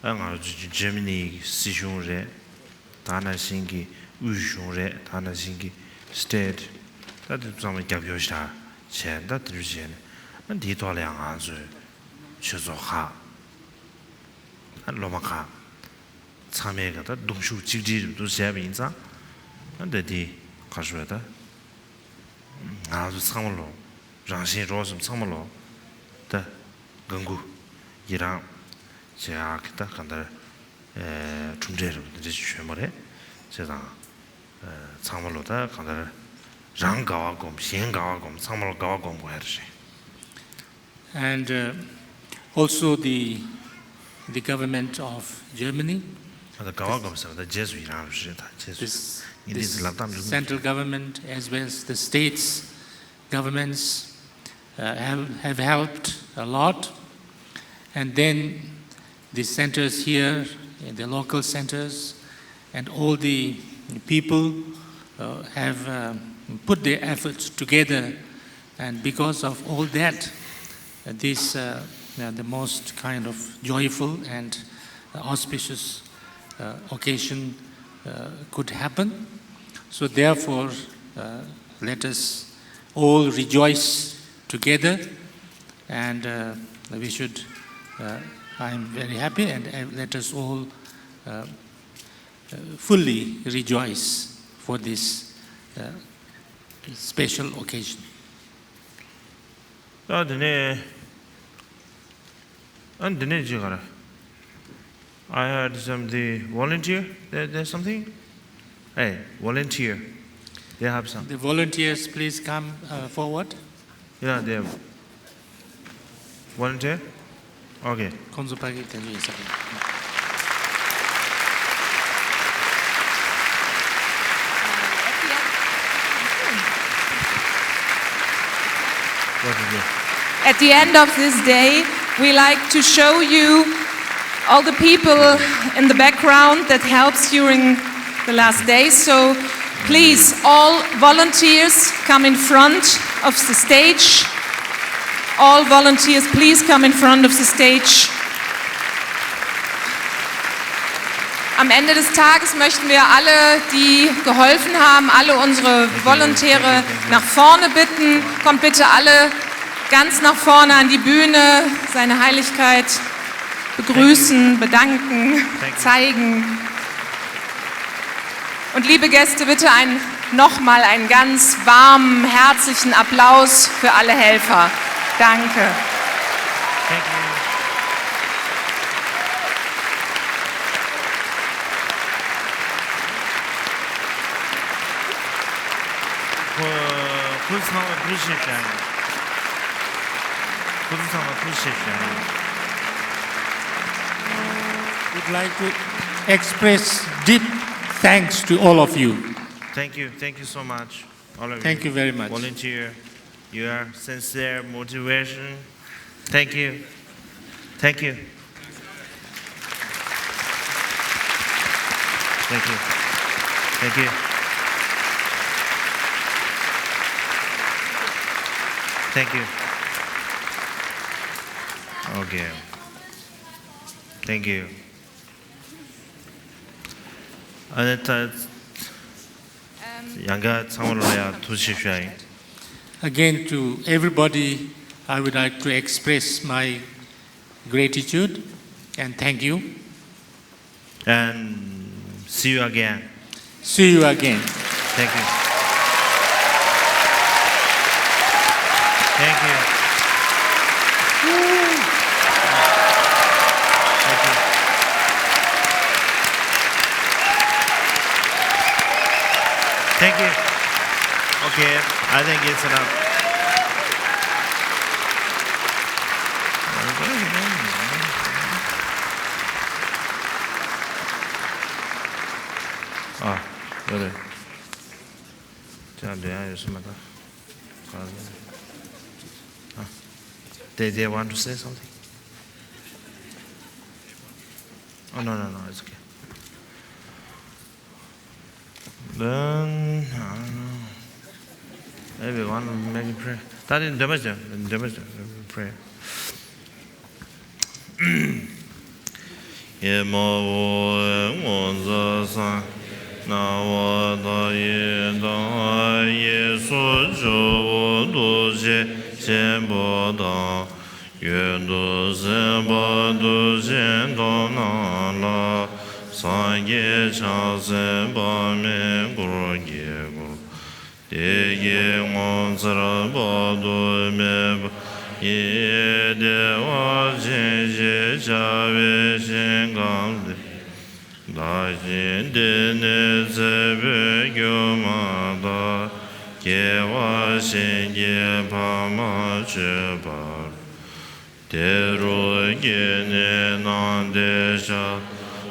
ཨ་ང་ཚོ་ཇར་མ་ནི་གི་སྲིད་གཞུང་རེད། ད་ནང་བཞིན་གྱི་དབུས་གཞུང་རེད། ད་ནང་བཞིན་གྱི་སི་ཊེཊ། ད་དེ་ཚང་མ་རྒྱབ་སྐྱོར་ཞིག་བྱས། ད་དེ་འདྲ་བྱས་ནས་ཨ་འདིའི་ཐོག་ལ་ཡང་ང་ཚོའི་ཆོས་ཚོགས་ཁག་ཨ་སློབ་མ་ཁག་ཚང་མས་ག་ད་གདུང་ཤུགས་གཅིག་སྒྲིལ་རུ་འདུག་བྱས་པ་ཡིན་ཙང་། ཨ་ད་དེ་ག་རེ་ཞུ་དགོས་རེད། ད་ང་ཚོ་ཚང་མ་ལོ། རང་བཞིན་རོགས་སམ་ཚང་མ་ལོ། ད་དགའ་མགུ་ཡི་རངས་བྱེད་ཡག་གི་ད་གང་ལྟར་ཨེ་གྲུབ་འབྲས་རུ་འདི་འདྲ་ཞིག་བྱུང་བ་རེད། བྱས་ཙང་ཨེ་ཚང་མ་ལོ་ད་གང་ལྟར་རང་དགའ་བ་སྒོམ། གཞན་དགའ་བ་སྒོམ། ཚང་མ་ལོ་དགའ་བ་སྒོམ་དགོས་ཡ་རེད། And uh, also the, the government of Germany, ད་དགའ་བ་སྒོམ་ཟེར་བ་ད་རྗེས་སུ་ཡི་རང་རུ་རེད། ད་རྗེས་སུ་this, ངས་འདི་ཚོ་ལབ་སྟངས་འགྲིག་མི་འདུག central government as well as the states governments uh, have, have helped a lot. And then the centers here, the local centers, and all the people uh, have uh, put their efforts together. And because of all that, uh, this uh, uh, the most kind of joyful and auspicious uh, occasion uh, could happen. So therefore, uh, let us all rejoice together, and uh, we should, uh, I am very happy, and uh, let us all uh, uh, fully rejoice for this uh, special occasion. ད་དེ་ནས་ཨ་འདི་ནས་ཅི་ག་རེད། I heard some the volunteer. There, there's something. Hey, volunteer. They have some. The volunteers, please come uh, forward. Yeah, they have. Volunteer? Okay. ཁོང་ཚོ་ཕ་གི་དེ་ཚོ་ཡིན་ས་རེད། What is it? At the end of this day, we like to show you all the people in the background that helps during the last days. So please, all volunteers, come in front of the stage. All volunteers, please come in front of the stage. Am Ende des Tages möchten wir alle, die geholfen haben, alle unsere Volontäre nach vorne bitten. Kommt bitte alle ganz nach vorne an die Bühne, seine Heiligkeit begrüßen, bedanken, zeigen. Und liebe Gäste, bitte ein, nochmal einen ganz warmen, herzlichen Applaus für alle Helfer. Danke. Thank you. ཁོ་ཁོ་ཚང་མ་appreciate བྱ་ཡིན། ཁོ་ཚོ་ཚང་མ་appreciate བྱ་ཡིན། Would like to express deep thanks to all of you. Thank you. Thank you so much. All of Thank you very much. Volunteer. your sincere motivation. Thank you. Thank you. Thank you. Thank you. Thank you. Okay. Thank you. ཨ་ནི་ད་ཡང་བསྐྱར་ཚང་མ་ལ་ཡང་ཐུགས་རྗེ་ཆེ་ཞུ་ཡ་ཡིན། Again, to everybody, I would like to express my gratitude and thank you. And see you again. See you again. Thank you. Thank you. Thank you. Thank you. Okay, I think it's enough. ཨ། ཡོད་རེད། ཅང་འདོན་ཡ་ཡོད་ས་མ་རེད། ག་རེ། ཨ། They, they want to say something? Oh, no, no, no, it's okay. Then, I don't know. Maybe want to make a prayer. ད་དེ་འདོན་པ་བྱ། འདོན་པ་བྱ། Prayer. ཨེ་མ་ཧོ། ངོ་མཚར་སངས་རྒྱས་སྣང་བ་མཐའ་ཡས་དང་། གཡས་སུ་ཇོ་བོ་རྡོ་རྗེ་ཆེན་པོ་དང་། གཡོན་དུ་སེམས་དཔའ་རྡོ་རྗེ་མདོག་ནག་ལ། སངས་རྒྱས་ཕྱག་འཚལ་དཔག་མེད་འཁོར་གྱིས་བསྐོར། དེ་ཡི་ངོ་མཚར་དཔག་ཏུ་མེད་པ་ཡི། བདེ་བ་ཅན་ཞེས་བྱ་བའི་ཞིང་ཁམས་དེར། བདག་གིས་འདི་ནས་ཚེ་འཕོས་གྱུར་མ་ཐག་སྐྱེ་བ་གཞན་གྱིས་ཕར་མ་བྱས་པ། དེ་རུ་སྐྱེས་ནས་སྣང་མཐའི་ཞལ་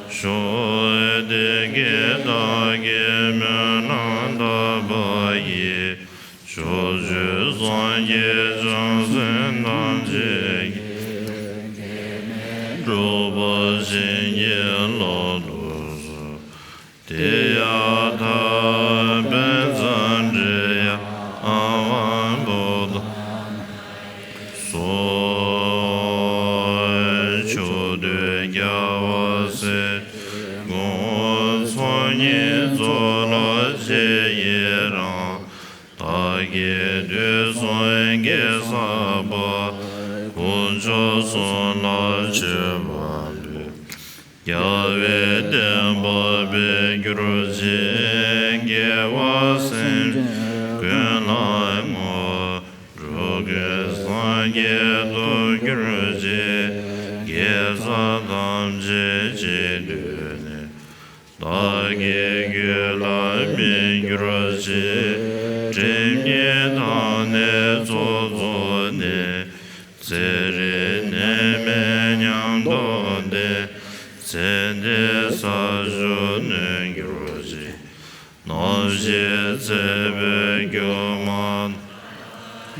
བཞུགས། དེ་སྐད་བདག་གིས་སྨོན་ལམ་བཏབ་པ་ཡིས། ཕྱོགས་བཅུའི་སངས་རྒྱས་བྱང་སེམས་ཐམས་ཅད་ཀྱིས། འགྲོ་བ་གཞན་གྱི་བློ་ལ་གཟིགས། དེ་ཡང་ཐར་པའི་མཛད་འཕྲིན་ཡང་དབང་པོ་དང་སོགས། ཕྱོགས་དུས་རྒྱལ་བ་སྲས་བཅུའི་དགོངས། ཚོགས་གཉིས་རྫོགས་ལ་རྗེས་ཡི་རང་། བདག་གིས་དུས་གསུམ་དགེ་བསགས་པ། དཀོན་མཆོག་གསུམ་ལ་མཆོད་པ་འབུལ། རྒྱལ་བའི་བསྟན་པ་འཕེལ་གྱུར་ཅིག་དགེ་བ་སེམས་ཅན་ཀུན་ལ་བསྔོ། འགྲོ་ཀུན་སངས་རྒྱས་ཐོབ་གྱུར་ཅིག་དགེ་རྩ་ཐམས་ཅད་གཅིག་བསྡུས་ནས། བདག་གི་རྒྱུད་ལ་སྨིན་གྱུར་ཅིག་སྒྲིབ་གཉིས་དག་ནས་ཚོགས་རྫོགས་ནས། ཚེ་རིང་ནད་མེད་ཉམས་རྟོགས་ལྡན། ཚེ་འདིར་ས་བཅུ་ནོན་གྱུར་ཅིག་ནམ་ཞིག་ཚེ་འཕོས་གྱུར་མ་ཐག་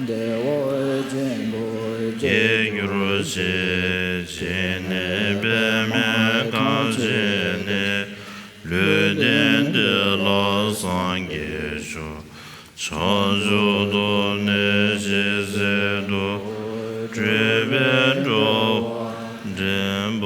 བདེ་བ་ཆེན་པོར་སྐྱེ་གྱུར་ཅིག་ཇི་སྙེད་པདྨས་བཀའ་སྩལ་ནས། ལུས་རྟེན་འདི་ལ་སངས་རྒྱས་ཤོག་བྱང་ཆུབ་ཏུ་གནས་ཤིང་ཟད་དུ་འགྲོ་བའི་འགྲོ་བ་འདྲེན་